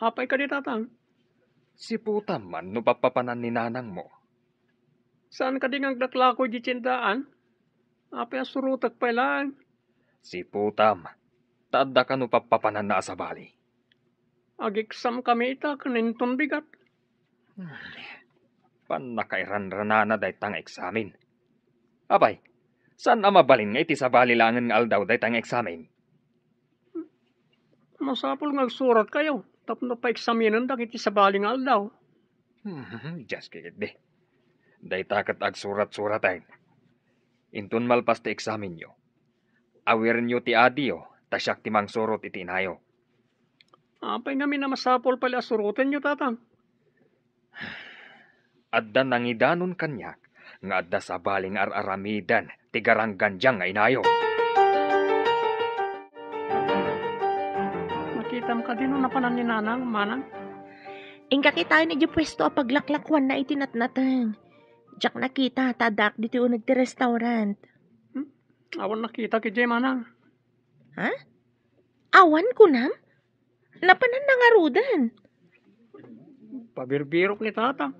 Apay kadi, Tatang? Siputam man no pappapanan ni nanangmo. Saan kadi nga aglaklako idiay tiendaan? Apay a surotek pay laeng? Siputam, ta adda kano pappapananna a sabali. Ag-exam kami ita ken inton bigat. Pannakairanranana dayta nga eksamen. Apay, saan a mabalin nga iti sabali laengen nga aldaw dayta nga eksamen? Masapul nga agsuratkayo tapno paeksaminendak iti sabali nga aldaw. Hmm, just kidding. Dayta ket agsurat-suraten. Inton malpas ti eksamenyo, awirenyo ti adiyo, ta siak ti mangsurot iti inayo. Apay ngamin a masapul pay a surotenyo, Tatang? Adda nangidanon kaniak nga adda sabali nga ar-aramiden ti garanggandiang nga inayo. Nakitam kadi no napanan ni Nanang, Manang? Inka kitaen idiay puesto a paglaklakuanna iti natnateng. Diak nakita ta addaak ditoy uneg ti restaurant. Hmm? Awan nakitak idiay, Manang. Ha? Awan kunam? Napananna ngaruden. Pabirbirok ni Tatang.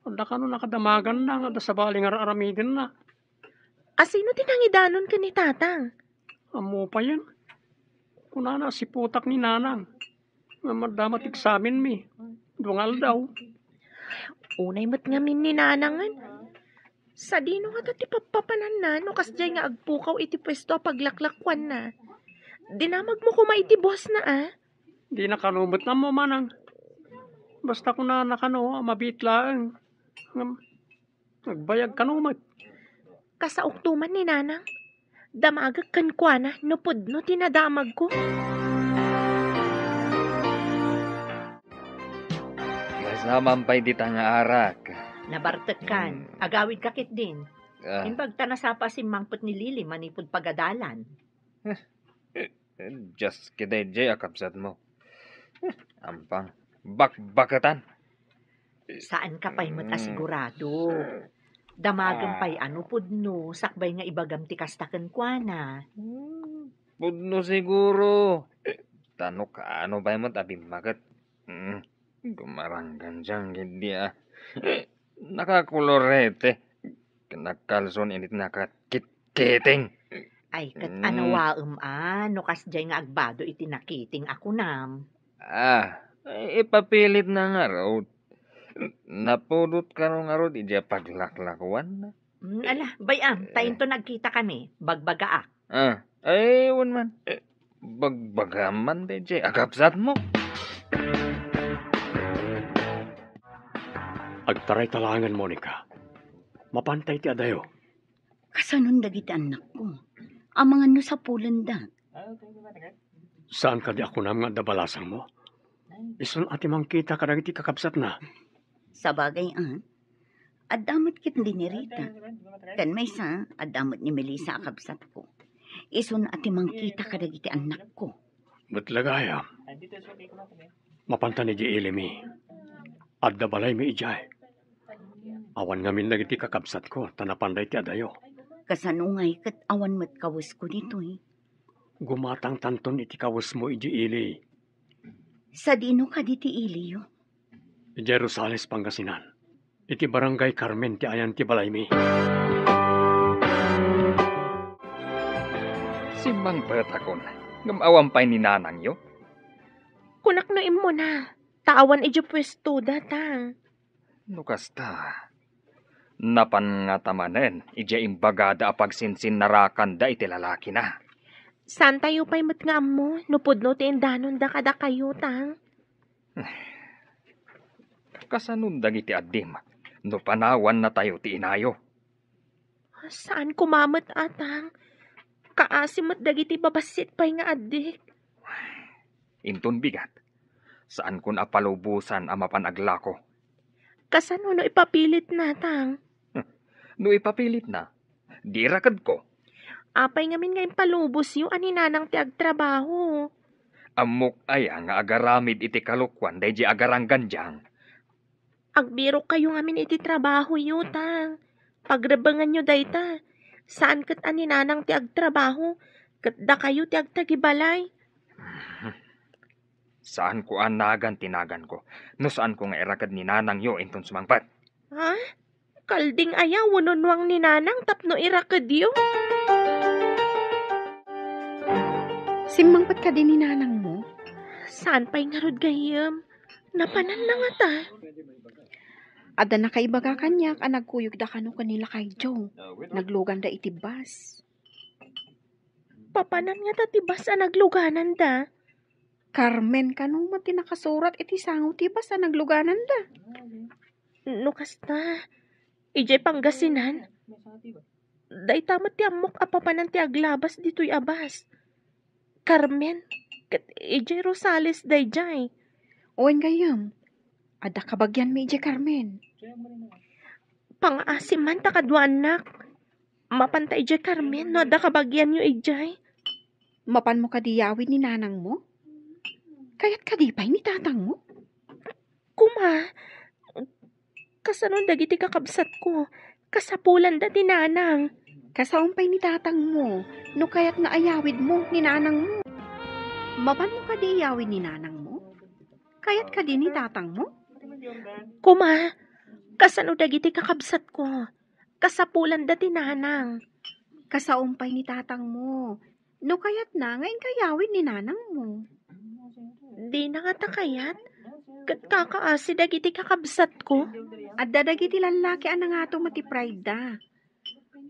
Adda kano nakadamaganna nga adda sabali nga ar-aramidenna. Asino ti nangidanon ken ni Tatang? Ammo payen. Kunana a siputak ni Nanang. Ngem adda met eksamenmi. Dua nga aldaw. Unay met ngamin ni Nanangen. Sadino ngata ti pappapananna no kasdiay nga agpukaw iti puesto a paglaklakuanna? Dinamagmo koma iti bossna, a? Dina kano met ammo, Manang. Basta kunana kano a mabiit laeng. Ngem agbayag kano met. Kasaokto man ni Nanang. Damagek kenkuana no pudno ti nadamagko. Masaman pay dita nga arak. Nabartekkan. Hmm. Agawidka ketdin. Ah. Imbag ta nasapa a simmangpet ni Lily manipud pagadalan. Just kidding, Jay, a kabsatmo. Ampang bakbaketan. Saanka pay met a sigurado. Damagem pay a no pudno, sakbay nga ibagam ti kasta kenkuana. Hmm, pudno siguro. Ta no kaano pay met a bimmaket. Hmm, gumaranggandiang ketdi a. Nakakolorete. Ken nagkalson init nakakitkiting. Ay, ket anawaem a, no kasdiay nga agbado iti nakiting a kunam. Ah, ipapilitna ngarud. Napudot kano ngarud idiay paglaklakuanna? Mm, ala, bay-am, ta inton nagkita kami, bagbagaak. Ah, ay, wen man. Bagbagam man daydiay a kabsatmo. Agtaray ta laengen, Monica. Mapantay ti adayo. Kasanon dagiti annakko? Amangan no sapulenda. Saan kadi a kunam nga adda balasangmo? Isun a ti mangkita kadagiti kakabsatna. Sabagay, a. Adda met ketdi ni Rita. Ken maysa, adda met ni Melissa a kabsatko. Isun a ti mangkita kadagiti annakko. Met la gayam. Mapanta ni di ilimi. Adda balaymi idiay. Awan ngamin dagiti kakabsatko, ta napan dayta adayo. Kasano ngay ket awan met kawesko ditoy? Gumatangtanton iti kawesmo idi ili. Sadino kadi ti iliyo? Idiay Rosales, Pangasinan. Iti Barangay Carmen ti ayan ti balaymi. Simmangpetakon, ngem awan pay ni nanangyo? Kunak no immuna, ta awan idiay puestoda, tang. No kasta, napan ngata manen idiay imbagada a pagsinsinnarakanda iti lalakina. Saantayo pay met nga ammo no pudno ti indanonda kadakayo, tang? Kasanon dagiti addim no panawannatayo ti inayo? Saan koma met, a, tang. Kaasi met dagiti babassit pay nga addik. Inton bigat, Saankon a palubosan a mapan aglako. Kasano no ipapilitna, Tang? No ipapilitna, di irakedko. Apay ngamin nga impalubosyo a ni Nanang ti agtrabaho? Ammok aya nga agaramid iti kalokuan daydiay agaranggandiang? Agbirokkayo ngamin iti trabahoyo, Tang. Pagrebbenganyo dayta. Saan ket a ni Nanang ti agtrabaho, ket dakayo ti agtagibalay. Saanko a nagan ti naganko no saanko nga iraked ni Nanangyo inton sumangpet. Ha? Kalding aya wenno nuang ni Nanang tapno irakedyo? Simmangpet kadi ni Nanangmo? Saan pay ngarud gayyem? Napananna ngata. Adda nakaibaga kaniak a nagkuyogda kano ken ni Lakay Joe. Nagluganda iti bus. Papanan ngata ti bus a naglugananda? Carmen kano met ti nakasurat iti sango ti bus a naglugananda. No kasta, idiay Pangasinan, dayta met ti ammok a papanan ti aglabas ditoy a bus. Carmen, ket idiay Rosales daydiay. Wen gayyem, adda kabagianmi idiay Carmen. Pangaasim man ta kaduaannak. Mapanta idiay Carmen no adda kabagianyo idiay. Mapanmo kadi yawid ni Nanangmo? Kayat kadi pay ni Tatangmo? Kuma, kasano dagiti kakabsatko? Kasapulanda ti Nanang. Kasaom pay ni Tatangmo no kayatna a yawidmo ni Nanangmo. Mapanmo kadi yawid ni Nanangmo? Kayat kadi ni Tatangmo? Kuma, kasano dagiti kakabsatko? Kasapulanda ti Nanang. Kasaom pay ni Tatangmo. No kayatna nga inka yawid ni Nanangmo. Dina ngata kayat? Ket kakaasi dagiti kakabsatko. Adda dagiti lallaki a nangato met ti pride da.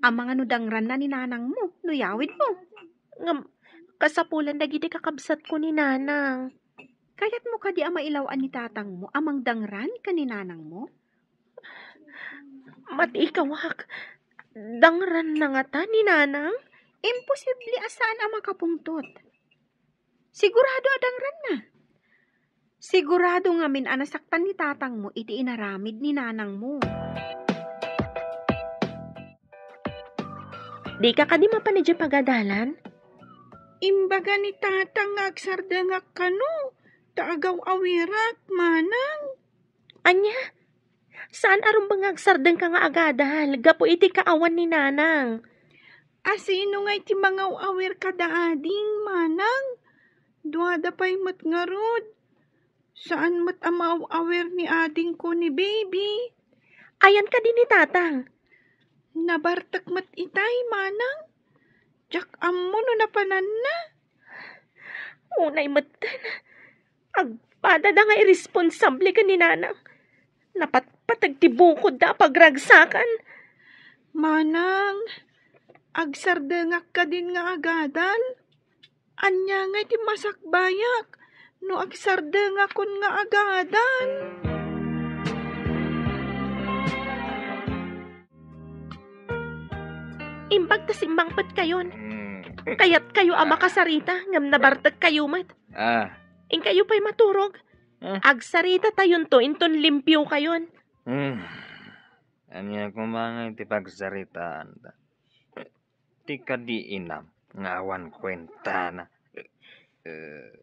Amangan no dangranna ni Nanangmo no yawidmo. Ngem, kasapulan dagiti kakabsatko ni Nanang. Kayatmo kadi a mailaw-an ni Tatangmo a mangdangran ken ni Nanangmo? Mati ikawak, dangranna ngata ni Nanang? Imposible a saan a makapungtot. Sigurado a dangranna. Sigurado ngamin a nasaktan ni Tatangmo iti inaramid ni Nanangmo. Dika kadi mapan idiay pagadalan? Imbaga ni Tatang nga agsardengak kano, ta agaw-awirak, Manang. Ania? Saan a rumbeng nga agsardengka nga agadal gapu iti kaawan ni Nanang? A sino ngay ti mangaw-awir kada ading, Manang? Duada pay met ngarud. Saan met a maaw-awir ni adingko ni Baby. Ayan kadi ni Tatang? Nabartek met itay, Manang. Diak ammo no napananna. Unay metten. Agpadada nga irresponsable ken ni Nanang. Napatpateg ti bukodda a pagragsakan. Manang, agsardengak kadin nga agadal? Ania ngay ti masakbayak no agsardengakon nga agadal? Imbag ta simmangpetkayon. Mm. Kayatkayo a makasarita, ngem nabartekkayo met. Ah. Inkayo pay maturog. Ah. Agsaritatayon to inton limpiokayon. Mm. Ania koma ngay ti pagsaritaanta? Ti kadi inam nga awan kuentana. Eh.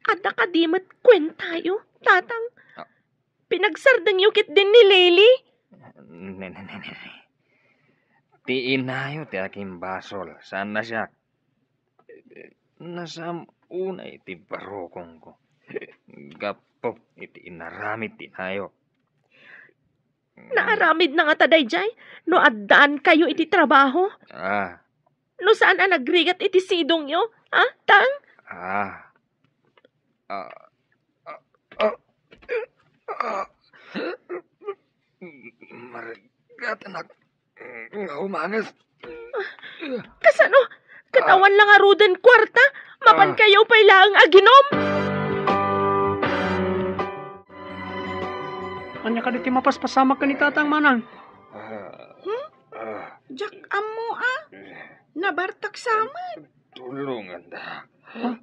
Adda kadi met kuentayo, Tatang? Ah. Pinagsardengyo ketdin ni Lily? Ne, ne, ne, ne, ne. Ti inayo ti akimbasol, saan a siak. Nasam unay ti barukongko. Gapu iti inaramid ti inayo. Naaramidna ngata daydiay no addaankayo iti trabaho? Ah. No saan a nagrigat iti sidongyo, ha, Tang? Ah. Ah. Ah. Ah. Ah. Marigatanak nga umanges. Kasano? Ket awan la ngaruden kuarta, mapankayo pay laeng aginom? Ania kadi ti mapaspasamak ken ni Tatang, Manang? Hmm? Diak ammo a. Nabartak sa met. Tulonganda. Huh?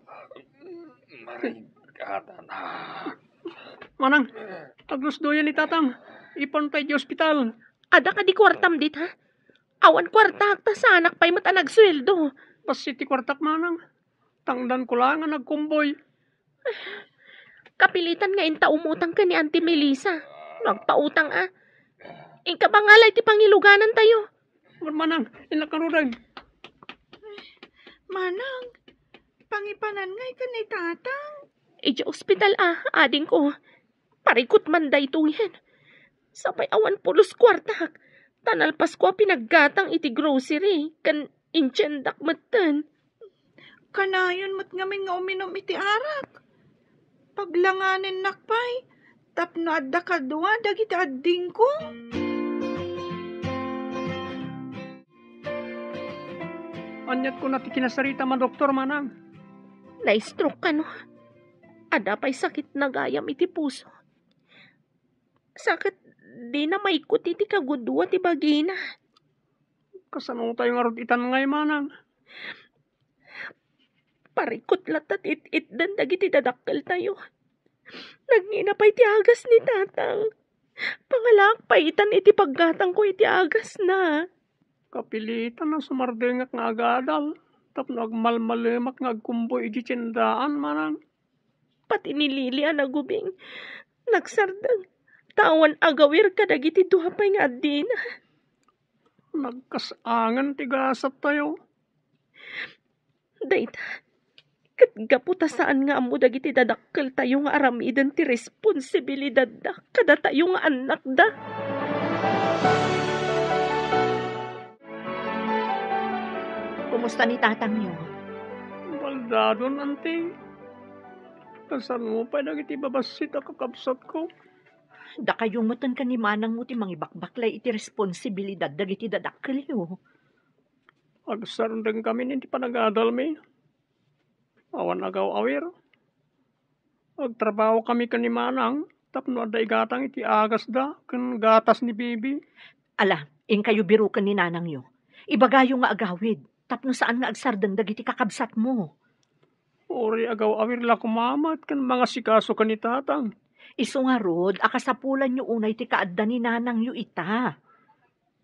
Marigatanak. Duyan ni Tatang, ipanta idiay ospital. Adda kadi kuartam dita? Awan kuartak, ta saanak pay met a nagsueldo. Bassit ti kuartak, manang. Tangdanko laeng a nagkumboy. Kapilitan nga inta umutang ken ni Auntie Melissa. No agpautang a. Inka bangala iti pangiluganantayo. Manang, innak ngaruden. Manang, pangipanan ngay ken ni Tatang. Idiay ospital a, adingko. Parikut man daytoyen. Sapay awan pulos kuartak. Ta nalpasko a pinaggatang iti grocery, ken intiendak metten. Kanayon met ngamin nga uminum iti arak. Paglanganennak pay, tapno adda kadua dagiti addingko. Aniat kuna ti kinasarita, madoktor, manang? Na-stroke kano? Adda pay sakit na gayam iti puso. Sakit, dina maikut iti kagudua ti bagina. Kasano tayo ngarud itan ngay, manang? Parikut latta ti it-itdan dagiti dadakkeltayo. Nagngina pay ti agas ni Tatang. Pangalaak pay itan iti paggatangko iti agasna. Kapilitan a sumardengak nga agadal tapno agmalmalemak nga agkumboy idiay tiendaan, manang. Pati ni Lily a nagubing, nagsardeng, ta awan agawir kadagiti dua pay nga addina. Nagkas-angen ti gasat tayo. Dayta, ket gapu ta saan nga ammo dagiti dadakkeltayo nga aramiden ti responsibilidadda kadatayo nga annakda. Kumusta ni tatangyo? Baldadon, anti. Kasano pay dagiti babassit a kakabsatko? Dakayo metten ken ni manangmo ti mangibakbaklay iti responsibilidad dagiti dadakkelyo. Agsardengkami iti panagadalmi. Awan agaw-awir. Agtrabahokami ken ni manang tapno adda igatang iti agasda ken gatas ni bibi. Ala, inkayo biroken ni nanangyo. Ibagayo nga agawid tapno saan nga agsardeng dagiti kakabsatmo. Uray agaw-awir la koma met ken mangasikaso ken ni tatang. Isu ngarud a kasapulanyo unay ti kaadda ni nanangyo ita.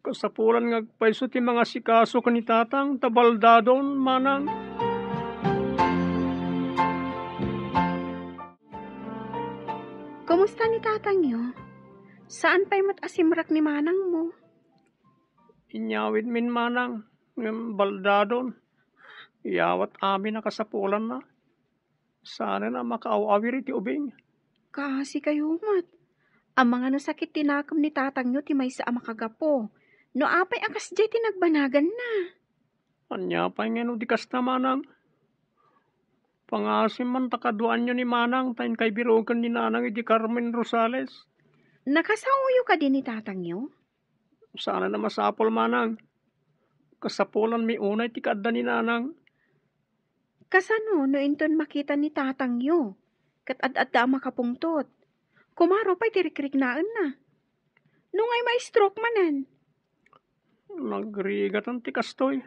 Kasapulan nga agpayso ti mangasikaso ken ni tatang ta baldadon, manang. Kumusta ni tatangyo? Saan pay met a simrek ni manangmo? Inyawidmin, manang, ngem baldadon. Iyawat amin a kasapulanna. Saanen a makaaw-awir iti ubing. Kaasi kayo met. Amangan no sakit ti nakem ni tatangyo ti maysa a makagapu. No apay a kasdiay ti nagbanaganna? Ania pay ngeno di kasta, manang? Pangasim man ta kaduaanyo ni manang ta inkay biroken ni nanang idi Carmen Rosales. Nakasaoyo kadi ni tatangyo? Saanen a masapul, manang. Kasapulanmi unay ti kaadda ni nanang. Kasano no inton makita ni tatangyo ket ad-adda a makapungtot? Kumaro pay ti rikriknaenna. No ngay ma-stroke manen? Nagrigatan ti kastoy.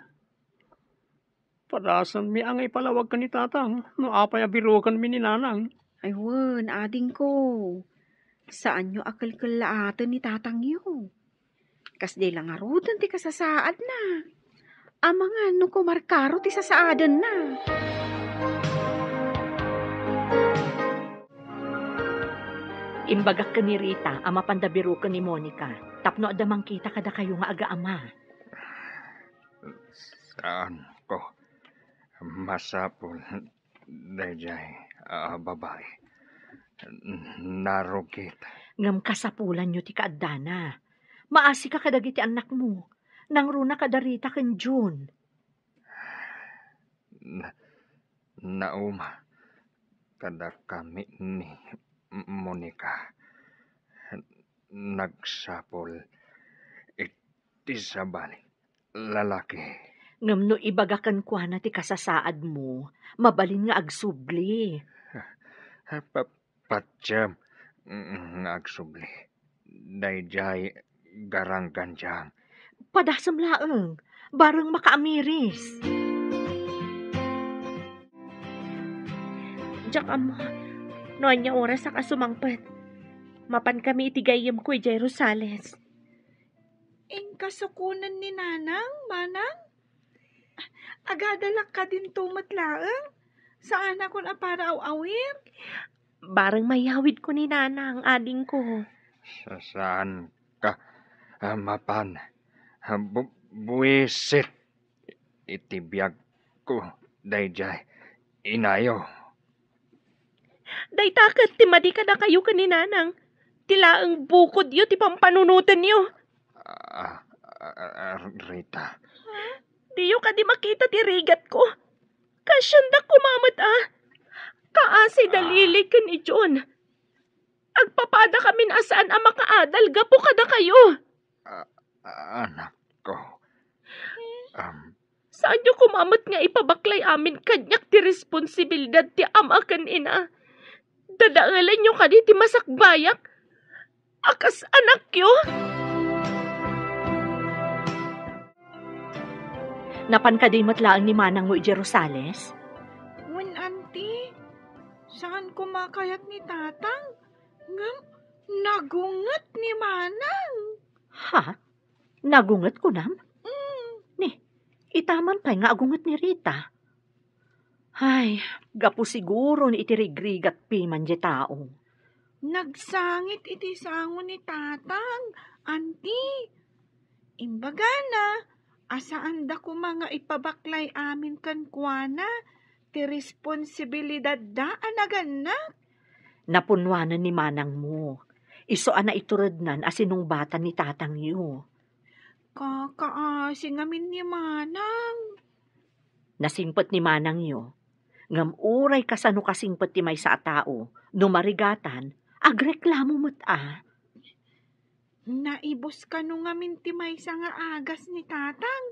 Padasanmi a nga ipalawag ken ni tatang no apay a birokenmi ni nanang. Ay wen, adingko. Saanyo a kelkellaaten ni tatangyo. Kasdiay la ngaruden ti kasasaadna. Amangan no kumarkaro ti sasaadenna. Imbagak ken ni Rita a mapanda biroken ni Monica tapno adda mangkita kadakayo nga agaama. Saanko. Masapul daydiay a babai. Narugit. Ngem kasapulanyo ti kaaddana. Maasika kadagiti annakmo. Nangruna kada Rita ken June. Na-, nauma kadakami ni Monica. Nagsapul iti sabali lalaki. Ngem no ibaga kenkuana ti kasasaadmo, mabalin nga agsubli. Pa-, patiem nga agsubli. Daydiay garanggandiang. Padasem laeng, bareng makaamiris. Diak ammo no ania oras a kasumangpet. Mapankami iti gayyemko idiay Rosales. Inkasukonen ni Nanang, Manang? Agadalak kadinto met laeng? Saanakon a para aw-awir? Bareng mayawidko ni Nanang, adingko. Sa-, saan ka, ah, mapan? Ah, bu-, buwisit iti biagko daydiay, inayo. Dayta ket ti madi kadakayo ken ni Nanang. Ti laeng bukodyo ti pampanunotenyo. Ah, ah, ah, Rita. Diyo kadi makita ti rigatko? Kasiandak koma met a. Kaasi da Ah. Lily ken ni John. Agpapadakamin a saan a makaadal gapu kadakayo. Ah, ah, anakko. Um, Saanyo koma met nga ipabaklay amin kaniak ti responsibilidad ti ama ken ina? Dadaelenyo kadi ti masakbayak a kas anakyo? Napan kadi met laeng ni manangmo idiay Rosales? Wen, Auntie, saan koma kayat ni Tatang? Ngem nagunget ni Manang. Ha? Nagunget kunam? Mm. Ni, ita man pay nga agunget ni Rita. Ay, gapu siguro ni iti rigrigat piman diay tao. Nagsangit iti sango ni Tatang, Auntie. Imbagana a saanda koma nga ipabaklay amin kenkuana ti responsibilidadda a nagannak. Napunnoanen ni manangmo. Isu a naiturednan a sinungbatan ni tatangyo. Kakaasi ngamin ni Manang. Nasingpet ni manangyo. Ngem uray kasano kasingpet ti maysa a tao, no marigatan, agreklamo met a. Naibus kano ngamin ti maysa nga agas ni Tatang.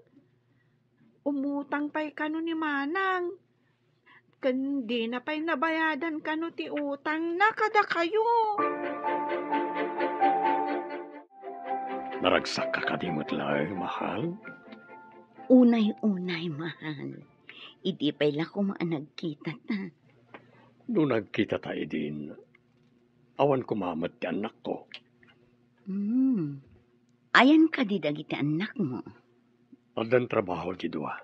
Umutang pay kano ni Manang. Ken dina pay nabayadan kano ti utangna kadakayo. Naragsakka kadi met laeng, mahal? Unay-unay, mahal. Idi pay la koma a nagkitata. No nagkitata idin, awan koma met ti annakko. Hmm. Ayan kadi dagiti annakmo? Addan trabaho ti dua.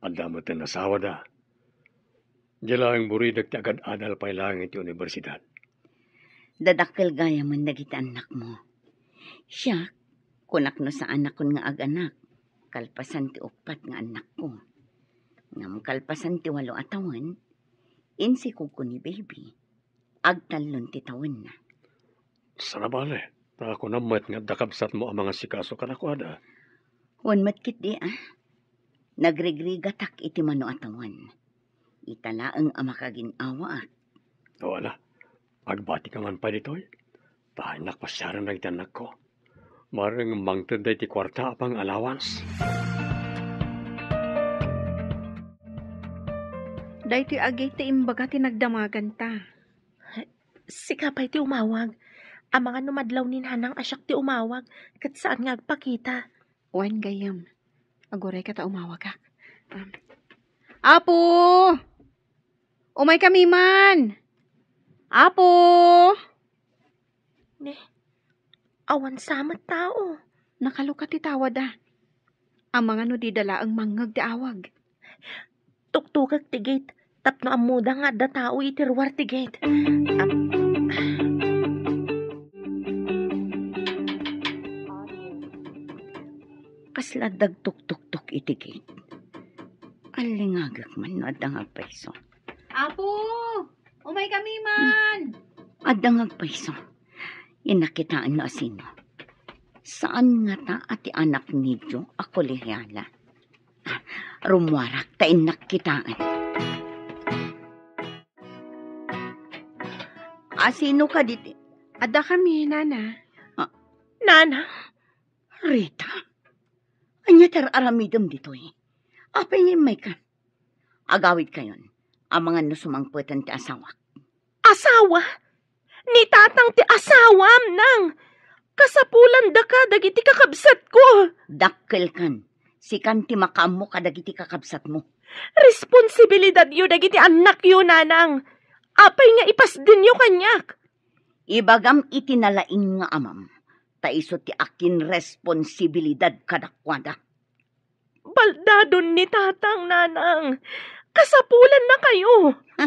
Adda met ti asawada. Diay laeng buridek ti agad-adal pay laeng iti universidad. Dadakkel gayamen dagiti annakmo. Siak, kunak no saanakon nga aganak, kalpasan ti uppat nga annakko. Ngem kalpasan ti walo a tawen, insikogko ni baby. Agtallon ti tawenna. Saan a bale, ta kunam met nga adda kabsatmo a mangasikaso kadakuada. Wen met ketdi a. Nagrigrigatak iti mano a tawen. Ita laeng a makagin-awaak. O ala, agbatika man pay ditoy. Ta innak pasiaren dagiti annakko. Mareng mangted daytoy kuarta a pang-allowance. Daytoy agi ti imbaga ti nagdamaganta. Sika pay ti umawag. Amangan no madlaw ni Nanang a siak ti umawag, ket saan nga agpakita. Wen, gayyem. Agurayka ta umawagak. Um, Apo! Umaykami man! Apo! Ne, awan sa met tao. Nakalukat ti tawada. Amangan no dida laeng mangngeg ti awag. Tuktukek ti gate tapno ammoda nga adda tao iti ruar ti gate. Am-, Kasla adda agtuktuktok iti gate. Allingagek man no adda nga agpayso. Apo! Umaykami man! Adda nga agpayso. Innak kitaen no asino. Saan ngata a ti anak ni Joe a kolehiala. Ah, rummuarak ta innak kitaen. Asino kadi ti? Addakami, Nana. Ah. Nana? Rita? Ania ti ar-aramidem ditoy? Apay nga immayka? Agawidkayon. Amangan no sumangpeten ti asawak. Asawa? Ni tatang ti asawam, nang! Kasapulandaka dagiti kakabsatko! Dakkelkan. Sikan ti makaammo kadagiti kakabsatmo. Responsibilidadyo dagiti annakyo, nanang. Apay nga ipasdenyo kaniak? Ibagam iti nalaing nga amam, ta isu ti akinresponsibilidad kadakuada. Baldadon ni tatang, nanang. Kasapulan na kayo. Ha?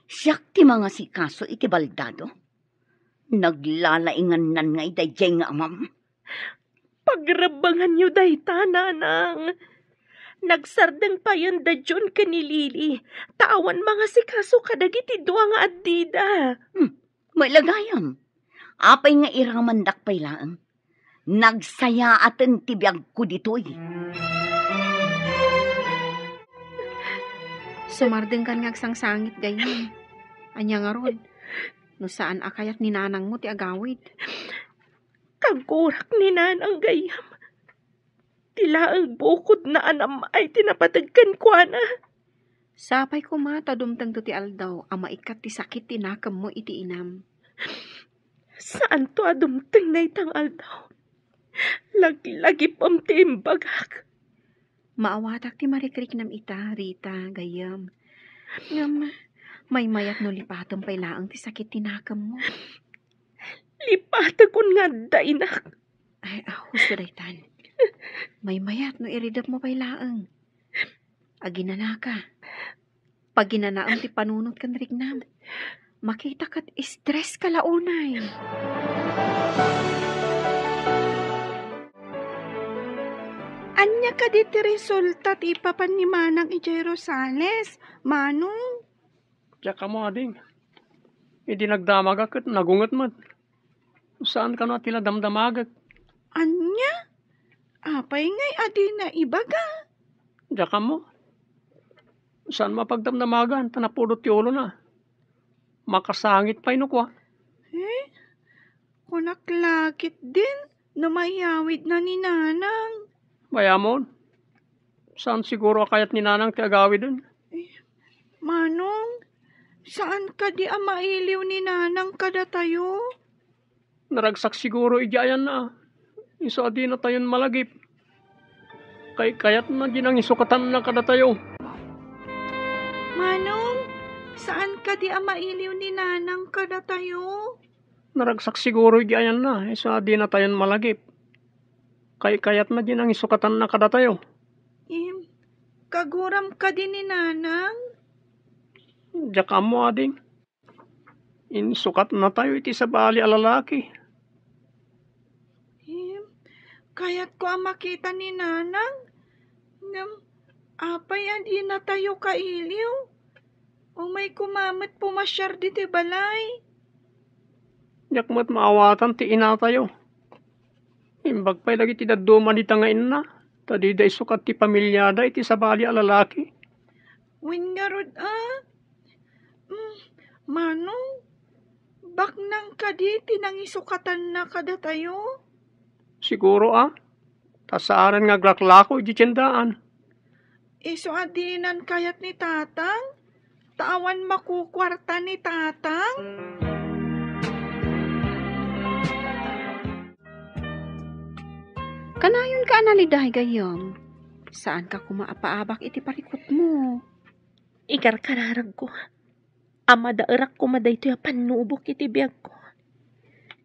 Siak ti mangasikaso iti baldado? Naglalaingannan nga daydiay nga amam. Pagrebbenganyo dayta, nanang. Nagsardeng payen da John ken ni Lily, ta awan mangasikaso kadagiti dua nga addida. Hmm, met la gayam. Apay nga iramandak pay laeng? Nagsayaaten ti biagko ditoy. Sumardengkan nga agsangsangit, gayam. Ania ngarud, no saan a kayat ni nanangmo ti agawid? Kagurak ni nanang, gayam. Ti laeng bukodna a nam-ay ti napateg kenkuana. Sapay koma ta dumtengto ti aldaw a maikkat ti sakit ti nakemmo iti inam. Saanto a dumteng dayta nga aldaw. Laglagipem ti imbagak. Maawatak ti marikriknam ita, Rita, gayam. Ngem, maymayat no lipatem pay laeng ti sakit ti nakemmo. Lipatekon nga adda, inak. Ay, ah, husto daytan. Maymayat no iridepmo pay laeng. Aginanaka. Paginanaem ti panunot ken riknam. Makita ket stress ka la unay. Ania kadi ti resulta ti ipapan ni Manang idiay Rosales, Manong? Diak ammo, ading. Idi nagdamagak ket nagunget met. Saan kano a ti la damdamagek. Ania? Apay ngay a dina ibaga? Diak ammo. Saan mapagdamdamagan ta napudot ti ulona. Makasangit pay no kua. Eh? Kunak la ketdin no mayawidna ni Nanang. Bay-amon, saan siguro a kayat ni Nanang ti agawiden. Eh, Manong, saan kadi a mailiw ni Nanang kadatayo? Naragsak siguro idiay ayanna. Isu a dinatayon malagip. Kaykayatna di nangisukatanna kadatayo. Manong, saan kadi a mailiw ni Nanang kadatayo? Naragsak siguro idiay ayanna, isu a dinatayon malagip. Kaykayatna di nangisukatanna kadatayo. Im, kaguram kadi ni Nanang? Diak ammo, ading. Insukatnatayo iti sabali a lalaki. Im, kayatko a makita ni Nanang. Ngem, apay a dinatayo kailiw? Umay koma met pumasiar ditoy balay. Diak met maawatan ti inatayo. Imbag pay dagiti dadduma dita nga inna, ta dida isukat ti pamiliada iti sabali a lalaki. Wen ngarud a? Mm, Manong, baknang kadi ti nangisukatanna kadatayo? Siguro a, ta saanen nga aglaklako iti tiendaan. Isu a dinan kayat ni Tatang? Ta awan makukuarta ni Tatang? Kanayonka a naliday, gayyem. Saanka koma a paabak iti parikutmo. Ikarkararagko a madaerak koma daytoy a pannubok iti biagko.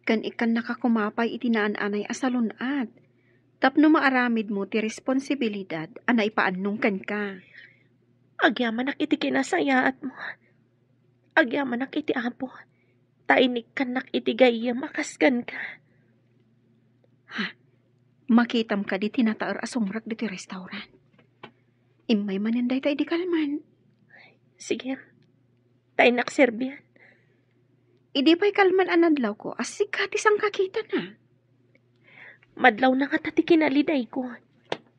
Ken ikkannaka koma pay iti naan-anay a salun-at tapno maaramidmo ti responsibilidad a naipaannong kenka. Agyamanak iti kinasayaatmo. Agyamanak iti Apo, ta inikkannak iti gayyem a kas kenka. Ha? Makitam kadi ti nataer a sumrek ditoy restaurant? Immay manen dayta idi kalman. Sige, ta innak serbian. Idi pay kalman a nadlawko, a sika ti sangkakitana. Madlawna ngata ti kinalidayko.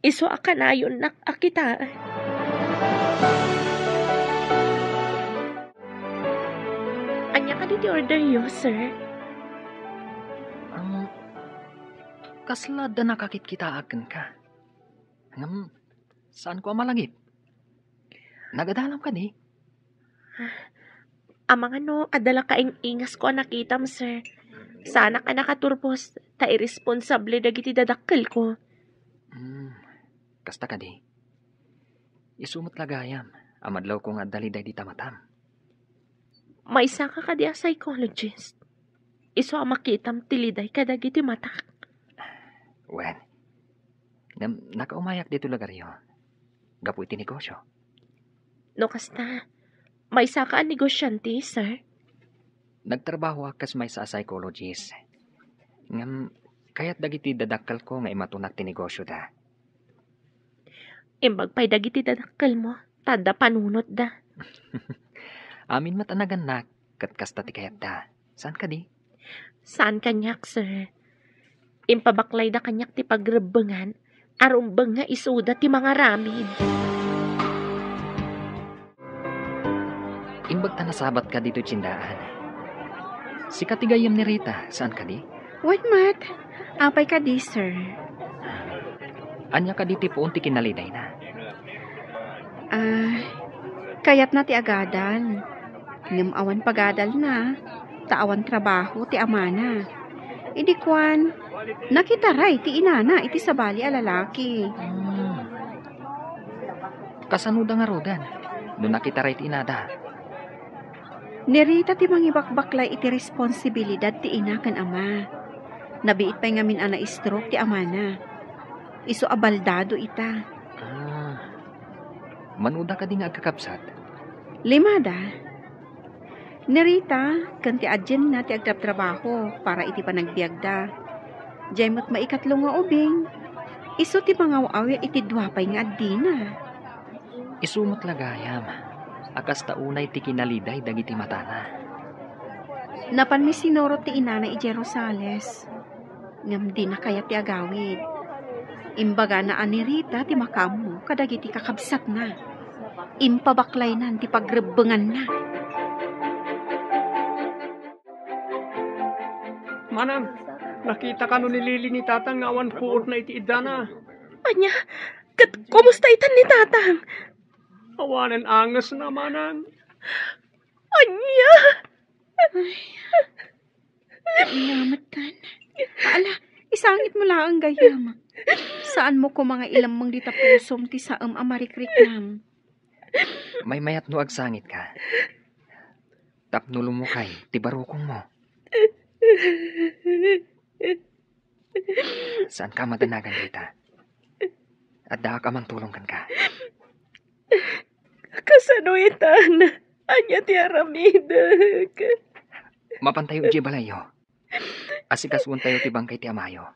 Isu a kanayonnak a kitaen. Ania kadi ti orderyo, sir? Am, kasla adda nakakitkitaak kenka. Ngem, saanko a malagip. Nagadalam kadi? Amangan no adda la kaing-ingasko a nakitam, sir. Saanak a nakaturpos, ta irresponsable dagiti dadakkelko. Hmm, kasta kadi. Isu met la gayam a madlawko nga adda liday dita matam. Maysaka kadi a psychologist? isu a makitam ti liday kadagiti matak. Wen, ngem nakaumayak ditoy lugaryo gapu iti negosio. No kasta, maysaka a negosyante, sir? Nagtrabahoak kas maysa a psychologist. Ngem kayat dagiti dadakkelko nga imatunak ti negosioda. Imbag pay dagiti dadakkelmo, ta adda panunotda. Amin met a nagannak, ket kasta ti kayatda. Saan kadi? Saan kaniak, sir. Impabaklayda kaniak ti pagrebbengan a rumbeng nga isuda ti mangaramid. Imbag ta nasabatka ditoy tiendaan. Sika ti gayyem ni Rita, saan kadi? Wen met. Apay kadi, sir? Ania kadi ti puon ti kinalidayna? Ah, kayatna ti agadal. Ngem awan pagadalna, ta awan trabaho ti amana. Idi kuan, nakitaray ti inana iti sabali a lalaki. Hmm. Kasanoda ngaruden no nakitaray ti inada? Ni Rita ti mangibakbaklay iti responsibilidad ti ina ken ama. Nabiit pay ngamin a na-stroke ti amana. Isu a baldado ita. Ah. Manoda kadi nga agkakabsat? Limada. Ni Rita ken ti adienna ti agtrabtrabaho para iti panagbiagda. Diay met maikatlo nga ubing, isu ti mangaw-awir iti dua pay nga addina. Isu met la gayam a kasta unay ti kinaliday dagiti matana. Napanmi sinurot ti inana idiay Rosales. Ngem dina kayat ti agawid. Imbagana a ni Rita ti makaammo kadagiti kakabsatna. Impabaklaynan ti pagrebbenganna. Manang, nakita kano ni Lily ni Tatang nga awan puotna iti iddana? Ania? Ket kumusta itan ni Tatang? Awanen angesna, Manang. Ania? Ay, namattan. Ala, isangitmo laeng gayyem. Saanmo koma nga ilemmeng dita pusom ti saem a marikriknam. Maymayat no agsangitka. Tapno lumukay ti barukongmo. Saanka a madanagan dita. Addaak a mangtulong kenka. Kasano itan? Ania ti aramidek? Mapantayo idiay balayyo. Asikasuentayo ti bangkay ti amayo.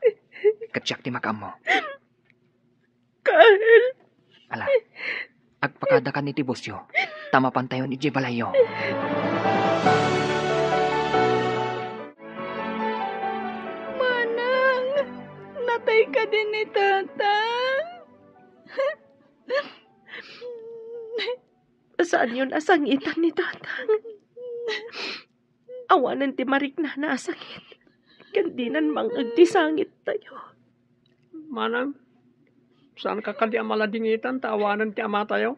Ket siak ti makaammo. Carl. Ala, agpakadakan iti busyo, ta mapantayon idiay balayyo. Manang, natay kadi ni Tatang? Saanyon a sangitan ni Tatang. Awanen ti mariknana a sakit, ken dinan mang-eg ti sangittayo. Manang, saanka kadi a maladingitan ta awanen ti amatayo?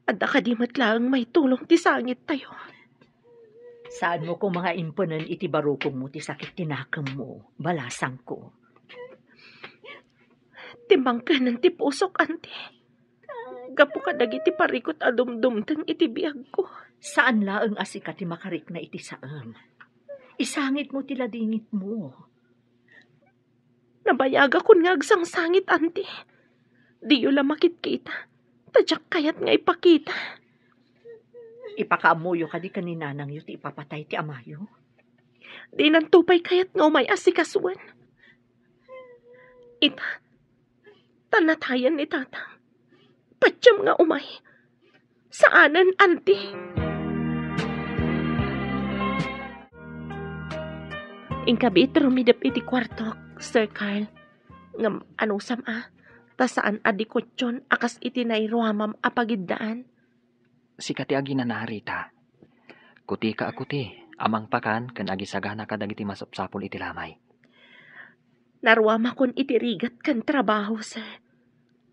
Adda kadi met laeng maitulong ti sangittayo? Saanmo koma nga impenen iti barukongmo ti sakit ti nakemmo, balasangko. Timmangkenen ti pusok, anti. Gapu kadagiti parikut a dumdumteng iti biagko. Saan laeng a sika ti makarikna iti saem. Isangitmo ti ladingitmo. Nabayagakon nga agsangsangit, anti. Diyo la makitkita, ta diak kayat nga ipakita. Ipakaammoyo kadi ken ni nanangyo ti ipapatay ti amayo? Dinanto pay kayat nga umay asikasuen. Ita, ta natayen ni Tatang. Patiem nga umay. Saanen, anti. Inkabiit rumidep iti kuartok, Sir Carl. Ngem anusam a, ta saan a dikutyon a kas iti nairuamam a pagiddaan. Sika ti aginana, Rita. Kutika a kuti a mangpakan ken agisagana kadagiti masapsapul iti lamay. Naruamakon iti rigat ken trabaho, sir.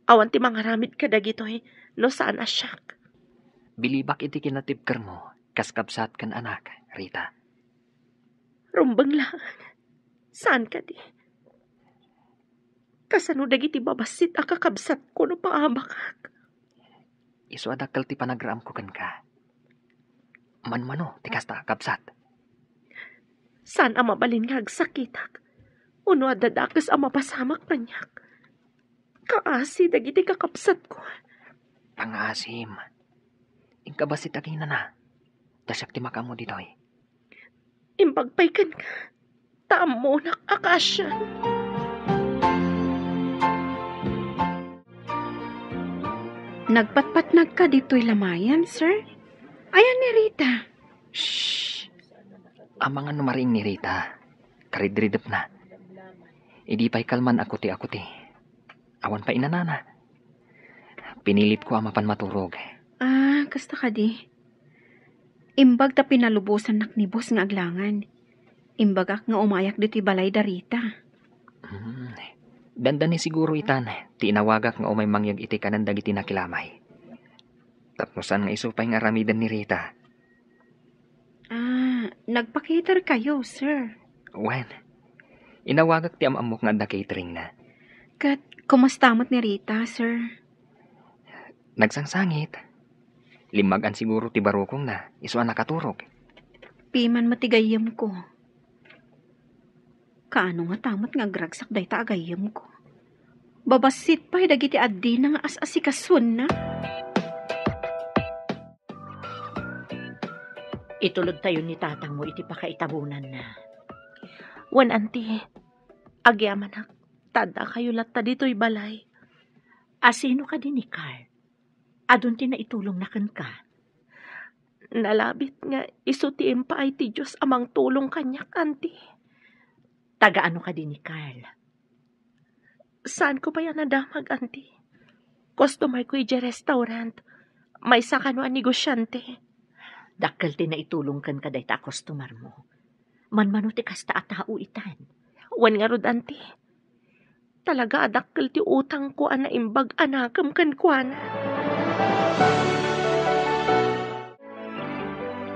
Awan ti mangaramid kadagitoy no saan a siak. Bilibak iti kinatibkermo kas kabsat ken anak, Rita. Rumbeng laeng. Saan kadi? Kasano dagiti babassit a kakabsatko no paabakak? Isu a dakkel ti panagraamko kenka. Manmano ti kasta a kabsat? Saan a mabalin nga agsakitak, wenno adda dakes a mapasamak kaniak. Kaasi dagiti kakabsatko. Pangaasim. Inka bassit a kinana. Ta siak ti makaammo ditoy. Imbag pay kenka, ta ammonak a kaasian. Nagpatpatnagka ditoy lamayan, sir? Ayan ni Rita? Shh! Amangan no mariing ni Rita. Karidridepna. Idi pay kalman akuti-akuti. Awan pay inanana. Pinilitko a mapan maturog. Ah, kasta kadi. Imbag ta pinalubosannak ni boss nga aglangan. Imbagak nga umayak ditoy balay da Rita. Hmm. Dandani siguro itan ti inawagak nga umay mangyeg iti kanen dagiti nakilamay. Tapno saan nga isu pay nga aramiden ni Rita. Ah, nagpa-cater kayo, sir? Wen, inawagak ti am-ammok nga adda cateringna. Ket kumusta met ni Rita, sir? Nagsangsangit. Limmagan siguro ti barukongna, isu a nakaturog. Piman met ti gayyemko. Kaano ngata met nga agragsak dayta a gayyemko? Babassit pay dagiti addina nga as-asikasuenna. Itulodtayo ni tatangmo iti pakaitabonanna. Wen, anti, agyamanak, ta addakayo latta ditoy balay. Asino kadi ni Carl? Adun ti naitulongna kenka? Nalabit nga isu ti impaay ti Dios a mangtulong kaniak, anti. Taga ano kadi ni Carl? Saanko pay a nadamag, anti. Customerko idiay restaurant. Maysa kano a negosiante. Dakkel ti naitulong kenka dayta a customermo. Manmano ti kasta a tao itan. Wen ngarud, anti. Talaga a dakkel ti utangko a naimbag a nakem kenkuana.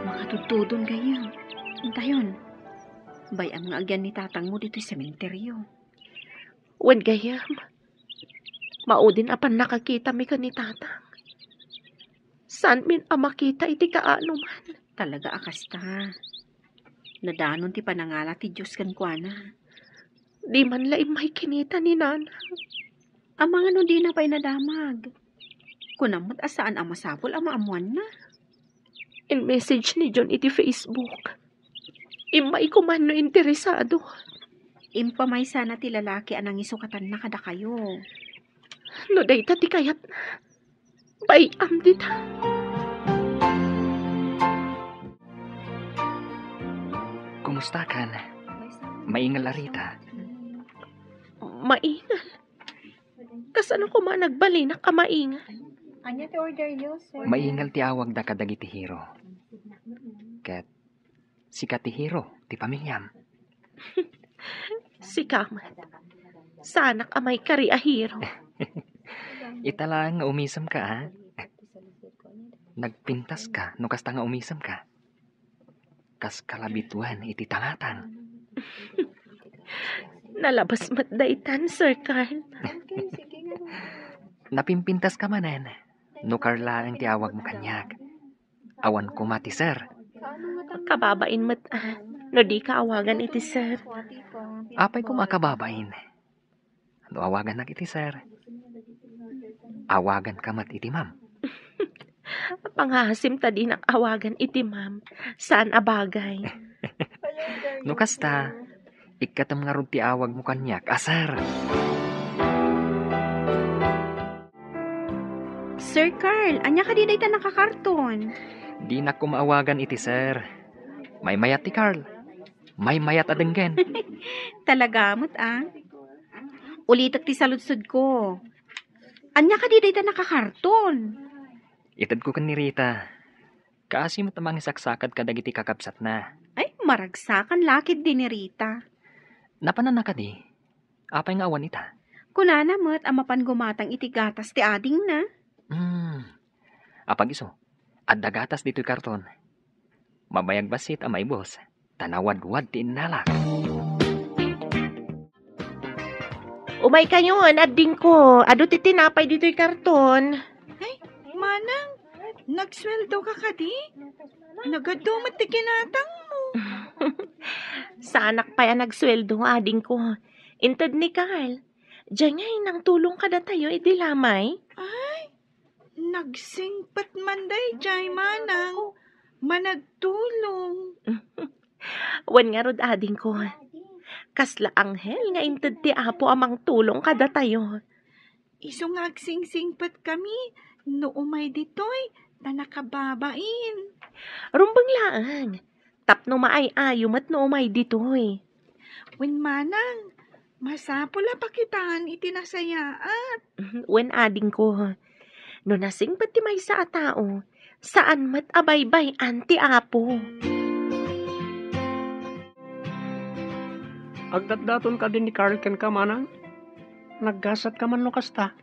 Makatudtudon gayyem. Intayon. Bay-am nga agyan ni tatangmo ditoy sementeryo. Wen gayyem, maudin a pannakakitami ken ni tatang. Saanmin a makita iti kaanoman. Talaga a kasta. Nadanon ti panangala ti Dios kenkuana. Di man la immay kinita ni nanang. Amangan no dina pay nadamag. Kunam met a saan a masapul a maammoanna. In-message ni John iti Facebook. Immayko man no interesado. Impamaysana ti lalaki a nangisukatanna kadakayo. No dayta ti kayatna, bay-am dita. Kumustakan? Maingal a Rita? Maingal. Kasano koma nagbalinak a maingal? Ania ti order yo, sir? Maingal ti awagda kadagiti hero. Ket sika ti hero ti pamiliam. Sika met. Saanak a maikari a hero. Ita laeng nga umisemka, a? Nagpintaska no kasta nga umisemka. Kas kalabituen iti tangatang. Nalabas met daytan, Sir Carl. Napimpintaska manen no Carl laeng ti awagmo kaniak. Awan koma ti sir. Kababain met, a, no dika awagan iti sir. Apay koma a kababain? No awagannak iti sir, awaganka met iti ma'am. Pangaasim ta dinak awagan iti ma'am. Saan a bagay. No kasta, ikkatem ngarud ti awagmo kaniak a sir. Sir Carl, ania kadi dayta nakakarton? Dinak koma awagan iti sir. Maymayat ti Carl. Maymayat a denggen. Talaga met, a? Ulitek ti saludsodko. Ania kadi dayta nakakarton? Itedko ken ni Rita. Kaasi met a mangisaksakad kadagiti kakabsatna. Ay, maragsakan la ketdi ni Rita. Napananna kadi? Apay nga awan ita? Kunana met a mapan gumatang iti gatas ti adingna. Hmm. Apag isu, adda gatas ditoy karton. Mabayag bassit a maibus, ta nawadwad ti innalak. Umaykayon, adingko. Adu ti tinapay ditoy karton. Ay, manang, nagsueldoka kadi? Nagadu met ti kinatangmo. Saanak pay a nagsueldo, adingko. Inted ni Carl. Diay ngay nangtulong kadatayo idi lamay? Ay, nagsingpet man daydiay, manang. Managtulong. Wen ngarud, adingko. Kasla anghel nga inted ti Apo a mangtulong kadatayo. Isu nga agsingsingpetkami no umay ditoy ta nakababain. Rumbeng laeng, tapno maay-ayo met no umay ditoy. Wen manang, masapul a pakitaan iti nasayaat. Wen, adingko, no nasingpet ti maysa a tao, saan met a baybay-an ti Apo. Agdatdaton kadi ni Carl kenka, manang? Naggasatka man no kasta?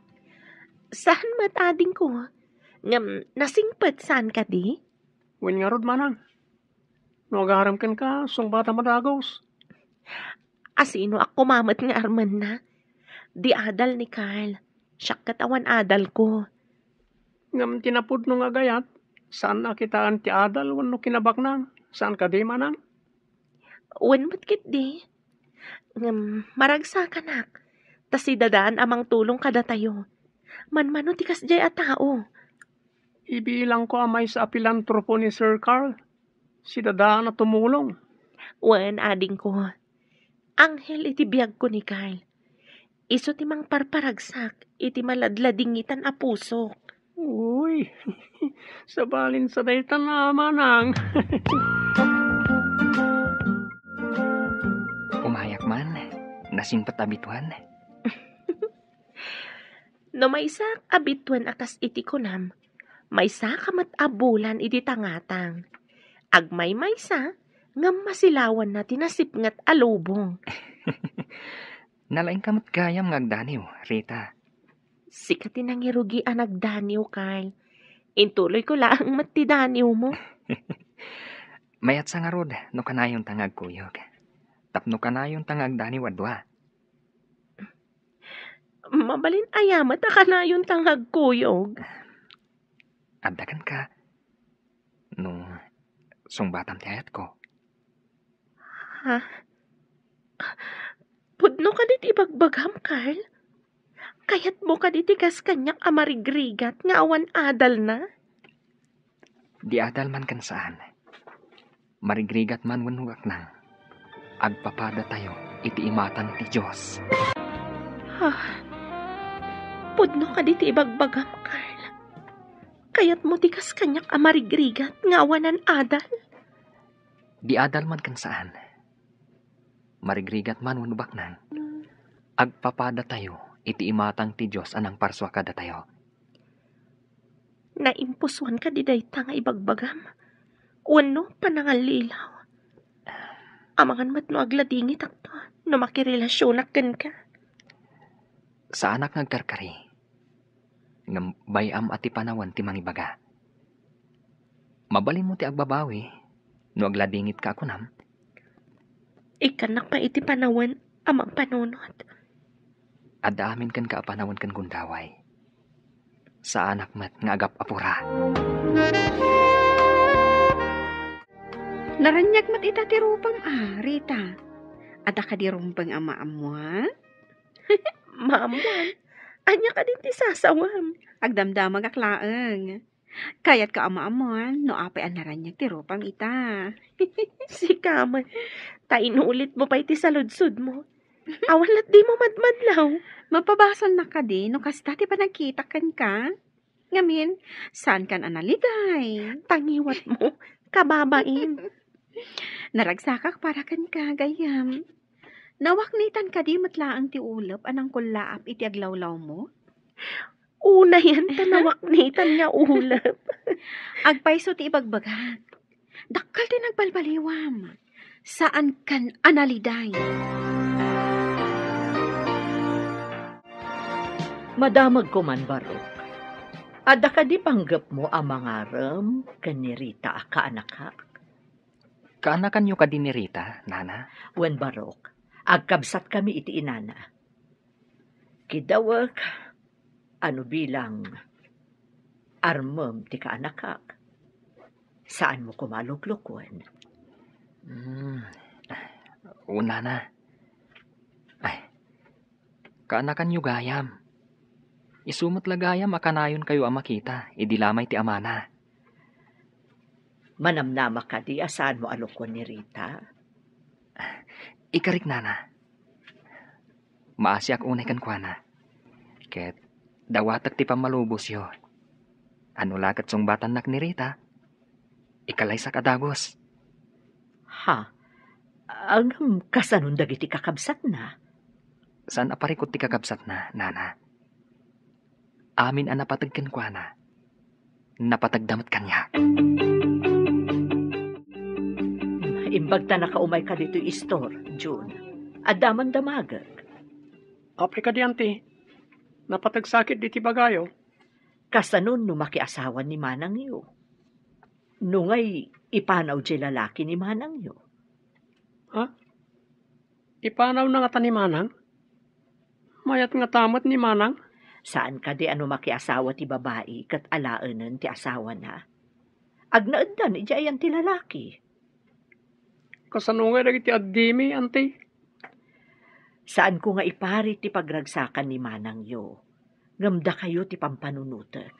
Saan met, adingko. Ngem nasingpet saan kadi? Wen ngarud, manang. No agarem kenka, sungbatam a dagus. Asinoak koma met nga armenna? Di adal ni Carl. Siak ket awan adalko. Ngem ti napudno nga agayat, saan a kitaan ti adal wenno kinabaknang. Saan kadi, manang? Wen met ketdi. Ngem maragsakanak, ta si dadaan a mangtulong kadatayo. Manmano ti kasdiay a tao. Ibilangko a maysa a pilantropo ni Sir Carl. Si dadaan a tumulong. Wen, adingko. Anghel iti biagko ni Carl. Isu ti mangparparagsak iti maladladingitan a pusok. Uy, sabalin sa dayta na, manang. Umayak man, nasingpet a bituen. No maysa a bituen a kas iti kunam, maysa ka met a bulan iti tangatang. Agmaymaysa, ngem masilawanna ti nasipnget a lubong. Nalaingka met gayam nga agdaniw, Rita. Sika ti nangirugi a nagdaniw, Carl. Intuloyko laeng met ti daniwmo. Mayatsa ngarud no kanayonta nga agkuyog. Tapno kanayonta nga agdaniw a dua. Mabalin aya met a kanayonta nga agkuyog? Adda kenka, no sungbatam ti ayatko. Ha? Pudno kadi ti ibagbagam, Carl? Kayatmo kadi ti kas kaniak a marigrigat nga awan adalna? Di adal man ken saan, marigrigat man wenno baknang, agpapadatayo iti imatang ti Dios. Ha? Pudno kadi ti ibagbagam, Carl? Kayatmo ti kas kaniak a marigrigat nga awanan adal? Di adal man ken saan, marigrigat man wenno baknang, agpapadatayo iti imatang ti Dios a nangparsua kadatayo. Naimpusuan kadi dayta nga ibagbagam? Wenno panangallilaw? Amangan met no agladingitakto no makirelasionak kenka. Saanak nga agkarkari, ngem bay-am a ti panawen ti mangibaga. Mabalinmo ti agbabawi no agladingitka a kunam, "Ikkannak pay iti panawen a mangpanunot." Adda amin kenka a panawen ken gundaway. Saanak met nga agap-apura. Naraniag met ita ti rupam a, Rita. Adda kadi rumbeng a maammuan? Maammuan? Ania kadi ti sasawam? Agdamdamagak laeng. Kayatko a maammuan no apay a naraniag ti rupam ita. Sika met, ta inulitmo pay ti saludsodmo. Awan lat dimo madmadlaw. Mapabasolnak kadi no kasta ti panagkitak kenka? Ngamin, saankan a naliday? Tangiwatmo, kababain. Naragsakak para kenka, gayyem. Nawaknitan kadi met laeng ti ulep a nangkullaap iti aglawlawmo? Unayen ta nawaknitan nga ulep. Agpayso ti ibagbagak. Dakkel ti nagbalbaliwam. Saankan a naliday. Madamagko man, Barok. Adda kadi panggepmo a mangarem ken ni Rita a kaanakak? Kaanakanyo kadi ni Rita, Nana? Wen, Barok, agkabsatkami iti inana. Kiddawek a no bilang armem ti kaanakak, Saanmo koma a luklukon? Hmm. Unana. Ay, kaanakanyo gayam. Isu met la gayam a kanayonkayo a makita idi lamay ti amana. Manamnama kadi a saanmo a lukon ni Rita? Ikarik, nana. Maasiak unay kenkuana. Ket dawatek ti pammalubosyo. Ano la ket sungbatannak ni Rita, ikalaysak a dagus. Ha? Ngem kasanon dagiti kakabsatna? Saan a parikut ti kakabsatna, nana. Amin a napateg kenkuana, napateg da met kaniak. Imbag ta nakaumayka ditoy istor, Jun. Adda man damagek. Apay kadi, anti? Napateg sakit diti bagayo. Kasano no makiasawan ni manangyo? No ngay, ipanaw diay lalaki ni manangyo. Ha? Ipanawna ngata ni manang? Mayat ngata met ni manang? Saan kadi a no makiasawa ti babai ket alaenen ti asawana? Agnaeddan idiay ayan ti lalaki. Kasano ngay dagiti addimi, anti? Saanko nga iparit ti pagragsakan ni manangyo, ngem dakayo ti pampanunotek.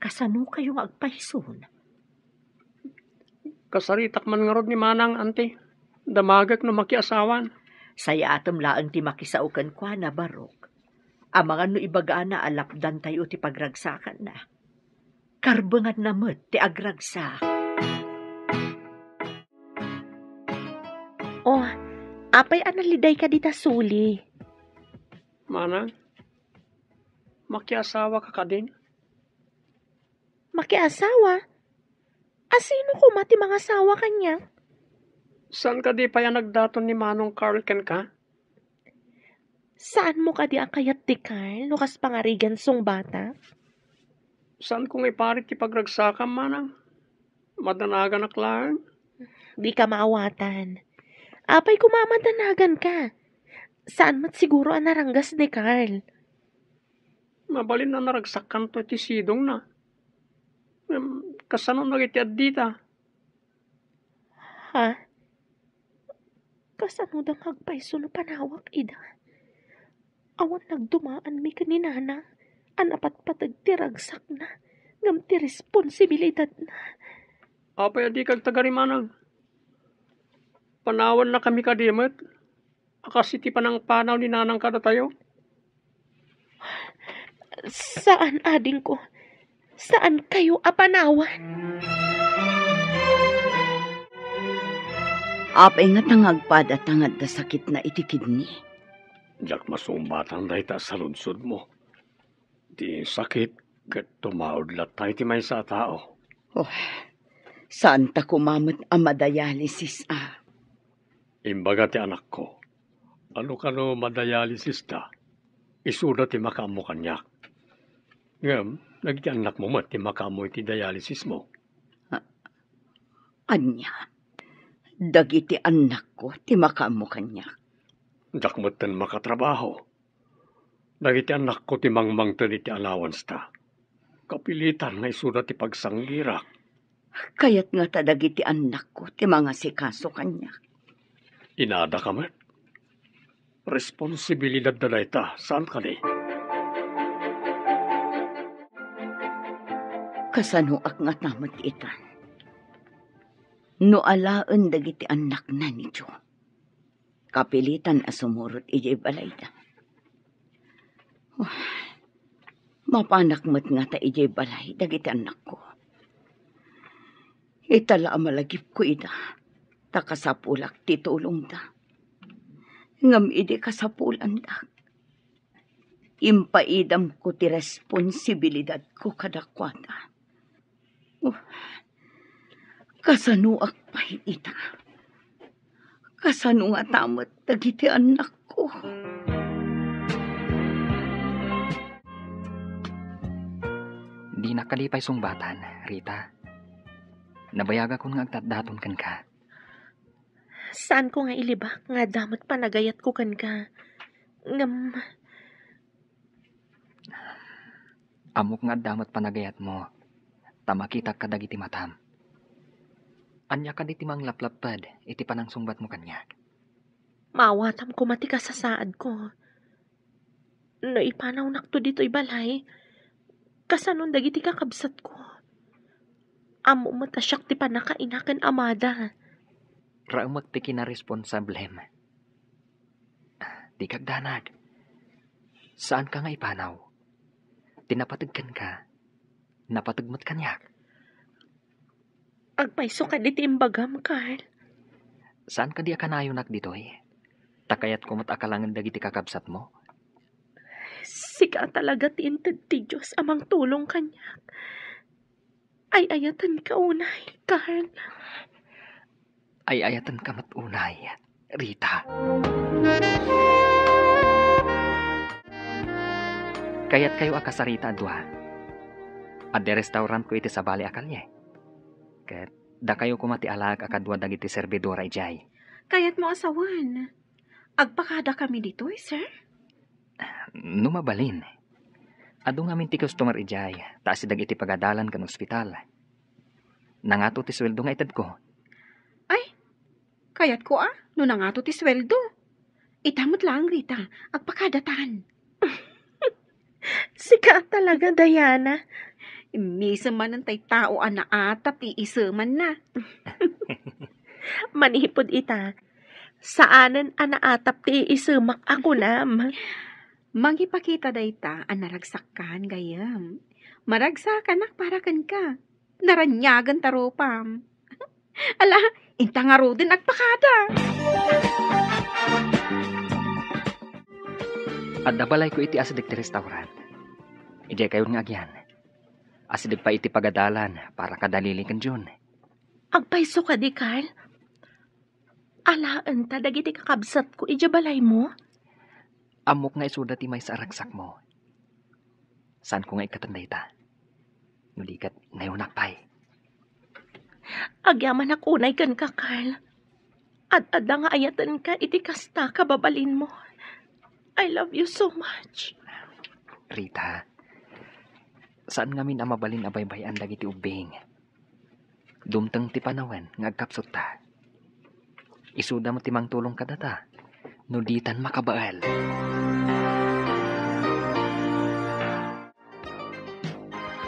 Kasanokayo nga agpayson? Kasaritak man ngarud ni manang, anti. Damagek no makiasawan. Sayatem laeng ti makisao kenkuana, Barok. Amangan no ibagana a lapdantayo ti pagragsakanna. Karbenganna met ti agragsak. Oh, apay a nalidayka dita suli? Manang, makiasawaka kadin? Makiasawa? A sino koma ti mangasawa kaniak? Saan kadi pay a nagdaton ni Manong Carl kenka? Saanmo kadi a kayat ti Carl no kas pangarigan sungbatak? Saanko nga iparit ti pagragsakam, manang. Madanaganak laeng. Dika maawatan. Apay koma a madanaganka? Saan met siguro a naranggas ni Carl? Mabalin a naragsakkanto iti sidongna. Ngem, kasano dagiti addita? Ha? Kasanoda nga agpayso no panawak ida? Awan nagdumaanmi ken ni Nana a napatpateg ti ragsakna ngem ti responsibilidadna. Apay a dika agtagari, manang? Panawannakami kadi met a kas iti panangpanaw ni Nanang kadatayo? Saan, adingko. Saankayo a panawan. Apay ngata nga agpadata nga adda sakitna iti kidney? Diak masungbatan dayta a saludsodmo. Ti sakit ket tumaud latta iti maysa a tao. Oh, saanta koma met a madialysis a. Imbaga ti anakko, ano kano madialysista, isuda ti makaammo kaniak. Ngem, dagiti annakmo met ti makaammo iti dialysismo. A-, ania? Dagiti annakko ti makaammo kaniak. Diak metten makatrabaho. Dagiti annakko ti mangmangted iti allowance-ta. Kapilitan nga isuda ti pagsanggirak. Kayat ngata dagiti annakko ti mangasikaso kaniak. Inadaka met. Responsibilidadda dayta, saan kadi? Kasanoak ngata met ita? No alaen dagiti annakna ni Joe, kapilitan a sumurot idiay balayda. Oh, mapanak met ngata idiay balay dagiti annakko. Ita la a malagipko ida, ta kasapulak ti tulongda. Ngem idi kasapulandak, impaidamko ti responsibilidadko kadakuada. Oh, kasanoak pay ita? Kasano ngata met dagiti annakko? Dinak kadi pay sungbatan, Rita. Nabayagakon nga agtatdaton kenka. Saanko nga ilibak nga adda met panagayatko kenka. Ngem, Ammok nga adda met panagayatmo, ta makitak kadagiti matam. Ania kadi ti manglaplapped iti panangsungbatmo kaniak? Maawatam koma ti kasasaadko. No ipanawnakto ditoy balay, kasanon dagiti kakabsatko? Ammom met a siak ti pannakaina ken amada. Raemek ti kinaresponsablem. Dika agdanag. Saanka nga ipanaw. Ti napateg kenka, napateg met kaniak. Agpayso kadi ti imbagam, Carl? Saan kadi a kanayonak ditoy? Ta kayatko met a kalangen dagiti kakabsatmo. Sika talaga ti inted ti Dios a mangtulong kaniak. Ay-ayatenka unay, Carl. Ay-ayatenka met unay, Rita. Kayatkayo a kasarita a dua. Adda restaurantko iti sabali a kalye. Ket dakayo koma ti alaek a kadua dagiti serbidora idiay. Kayatmo a sawen. Agpakadakami ditoy, sir? No mabalin. Adu ngamin ti customer idiay, ta asideg iti pagadalan ken ospital. Nangato ti sueldo nga itedko. Ay, kayatko a, no nangato ti sueldo. Ita met laeng, Rita, agpakadatan. Sika talaga, Diana. Misem manen tay tao a naatap ti isemanna. Manipud ita, saanen a naatap ti iisemak a kunam. Mangipakita dayta a naragsakkan, gayyem. Maragsakanak para kenka. Naraniagen ta rupam. Ala, inta ngaruden agpakada. Adda balayko iti asideg ti restaurant. Idiay kayon nga agian. Asideg pay iti pagadalan para kadalili ken Jun. Agpayso kadi, Carl? Alaenta dagiti kakabsatko idiay balaymo? Ammok nga isuda ti maysa a ragsakmo. Saanko nga ikkaten dayta. No di ket, nayonak pay. Agyamanak unay kenka, Carl. Ad-adda nga ayatenka iti kasta kababalinmo. I love you so much. Rita, saan ngamin a mabalin a baybay-an dagiti ubbing. Dumteng ti panawen nga agkapsutta. Isuda met ti mangtulong kadata no ditan makabael.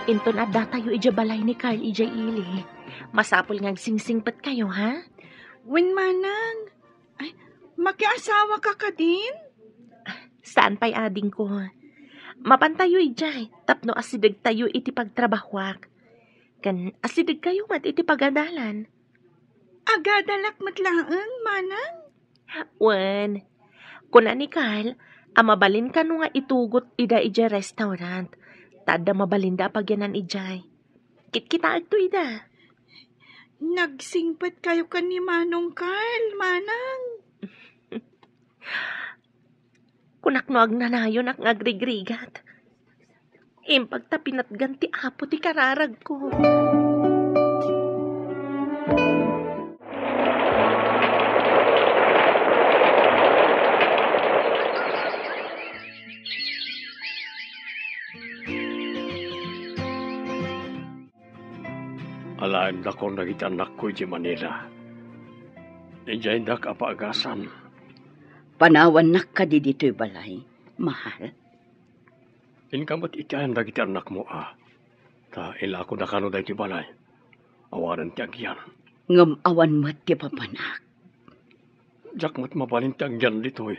Inton addatayo idiay balay ni Carl idiay ili, masapul nga agsingsingpetkayo, ha? Wen, manang. Ay, makiasawaka kadin? Saan pay, adingko. Mapantayo idiay tapno asidegtayo iti pagtrabahoak. Ken asidegkayo met iti pagadalan. Agadalak met laeng, manang? Wen, kuna ni Carl a mabalin kano nga itugot ida idiay restaurant, ta adda mabalinda a pagyanan idiay. Kitkitaekto ida. Nagsingpetkayo ken ni Manong Carl, manang? Kunak no agnanayonak nga agrigrigat. Imbag ta pinatgan ti Apo ti kararagko. Alaendakon dagiti annakko idiay Manila. Idiay dak a paagasan. Panawannak kadi ditoy balay, mahal? Inka met iti ayan dagiti annakmo a, ta ilakodakano daytoy balay. Awanen ti agian. Ngem awan met ti papanak. Diak met mabalin ti agian ditoy.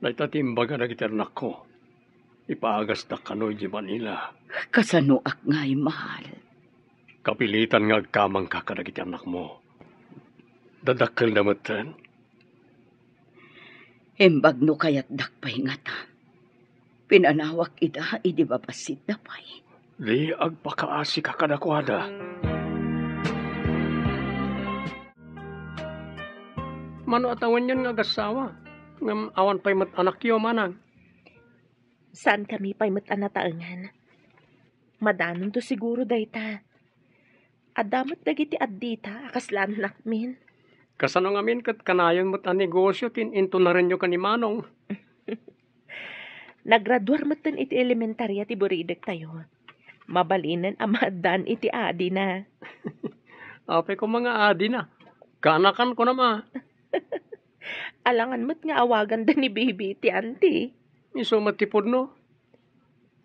Dayta ti imbaga dagiti annakko. Ipaagasdak kano idiay Manila. Kasanoak ngay, mahal? Kapilitan nga agkamangka kadagiti annakmo. Dadakkelda metten. Imbag no kayatdak pay ngata, pinanawak ida idi babassit da pay. Di agpakaasika kadakuada. Mano a tawenyon nga agassawa, ngem awan pay met anakyo, manang? Saankami pay met a nataengan. Madanonto siguro dayta. Adda met dagiti addita a kasla annakmin. Kasano ngamin ket kanayon met a negosio ti in-intunarenyo ken ni Manong? Nagraduar metten iti elementaria ti buridektayo. Mabalinen a maaddaan iti adina. Apay koma nga adina? Kaanakan ko naman. Alangan met nga awaganda ni Bibi iti auntie. Isu met ti pudno.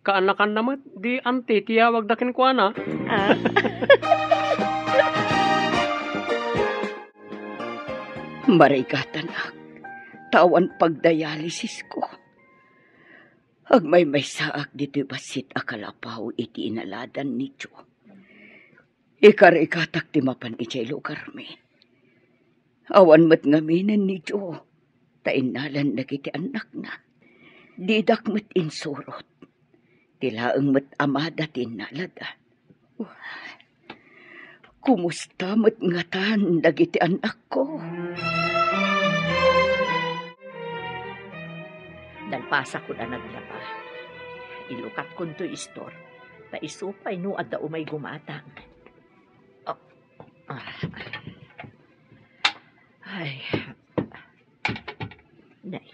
Kaanakanna met, di auntie ti awagda kenkuana. Ah. Marigatanak, ta awan pagdialysisko. Agmaymaysaak ditoy bassit a kalapaw iti inaladan ni Joe. Ikarigatak ti mapan idiay lugarmi. Awan met ngaminen ni Joe, ta innalan dagiti annakna. Didak met insurot. Ti laeng met amada ti innalada. Kumusta met ngatan dagiti annakko? Nalpasakon a naglaba. Ilukatkonto istor. Ta isu pay no adda umay gumatang. Oh. Ah. Ay. Nay.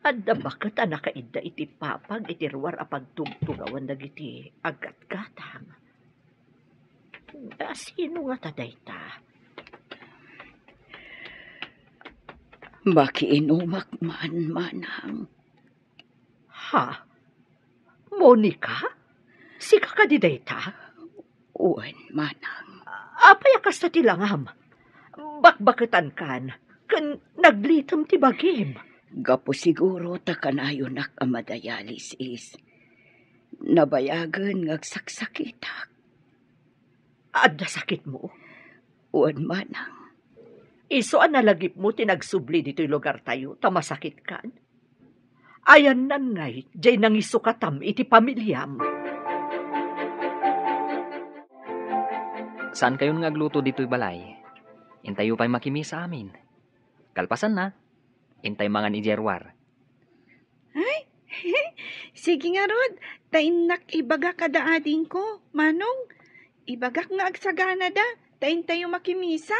Adda baket a nakaidda iti papag iti ruar a pagtugtugawan dagiti aggatgatang. Sino ngata dayta? Makiinumak man, manang. Ha? Monica? Sika kadi dayta? Wen, manang. Apay a kasta ti langam? Bakbaketankan, ken naglitem ti bagim. Gapu siguro ta kanayonak a madialysis. Nabayagen nga agsaksakitak. Adda sakitmo? Wen, manang. Isu a nalagipmo ti nagsubli ditoy lugartayo ta masakitkan? Ayannan ngay, jay nangisukatam iti pamiliam. Saankayon nga agluto ditoy balay? Intayo pay makimisa amin. Kalpasanna, intay mangan idiay ruar. Ay, sige ngarud, ta innak ibaga kada adingko, Manong. Ibagak nga agsaganada, ta intayo makimisa.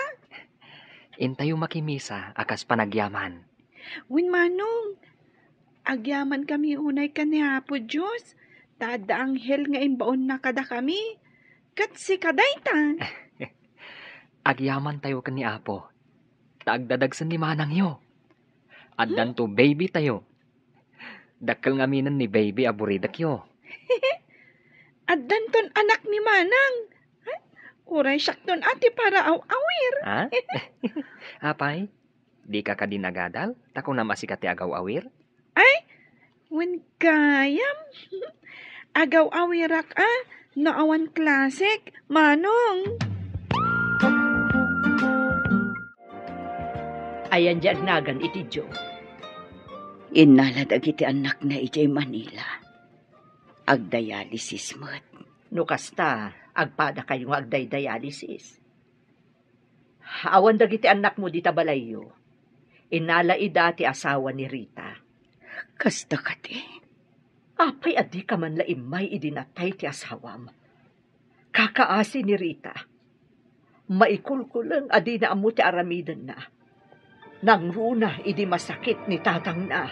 Intayo makimisa a kas panagyaman. Wen, Manong, agyamankami unay ken ni Apo Dios, ta adda anghel nga imbaonna kadakami. Ket sika dayta. Agyamantayo ken ni Apo, ta agdadagsen ni manangyo. Addanto baby tayo. Dakkel ngaminen ni baby a buridakyo. Addanton anak ni manang. Ay, uray siakton a ti paraaw-awir. Ha? Apay, dika kadi nagadal? Ta kunam a sika ti agaw-awir? Ay, wen gayam. Agaw-awirak a, no awan klasek, Manong. Ayan di agnagan iti Joe? Innala dagiti annakna idiay Manila. Agdialysis met. No kasta, agpadakayo nga agdaydialysis. Awan dagiti annakmo dita balayyo. Innala ida ti asawa ni Rita. Kasta kadi. Apay a dika man la immay idi natay ti asawam? Kakaasi ni Rita. Maikulkuleng a dina ammo ti aramidenna. Nangruna idi masakit ni tatangna.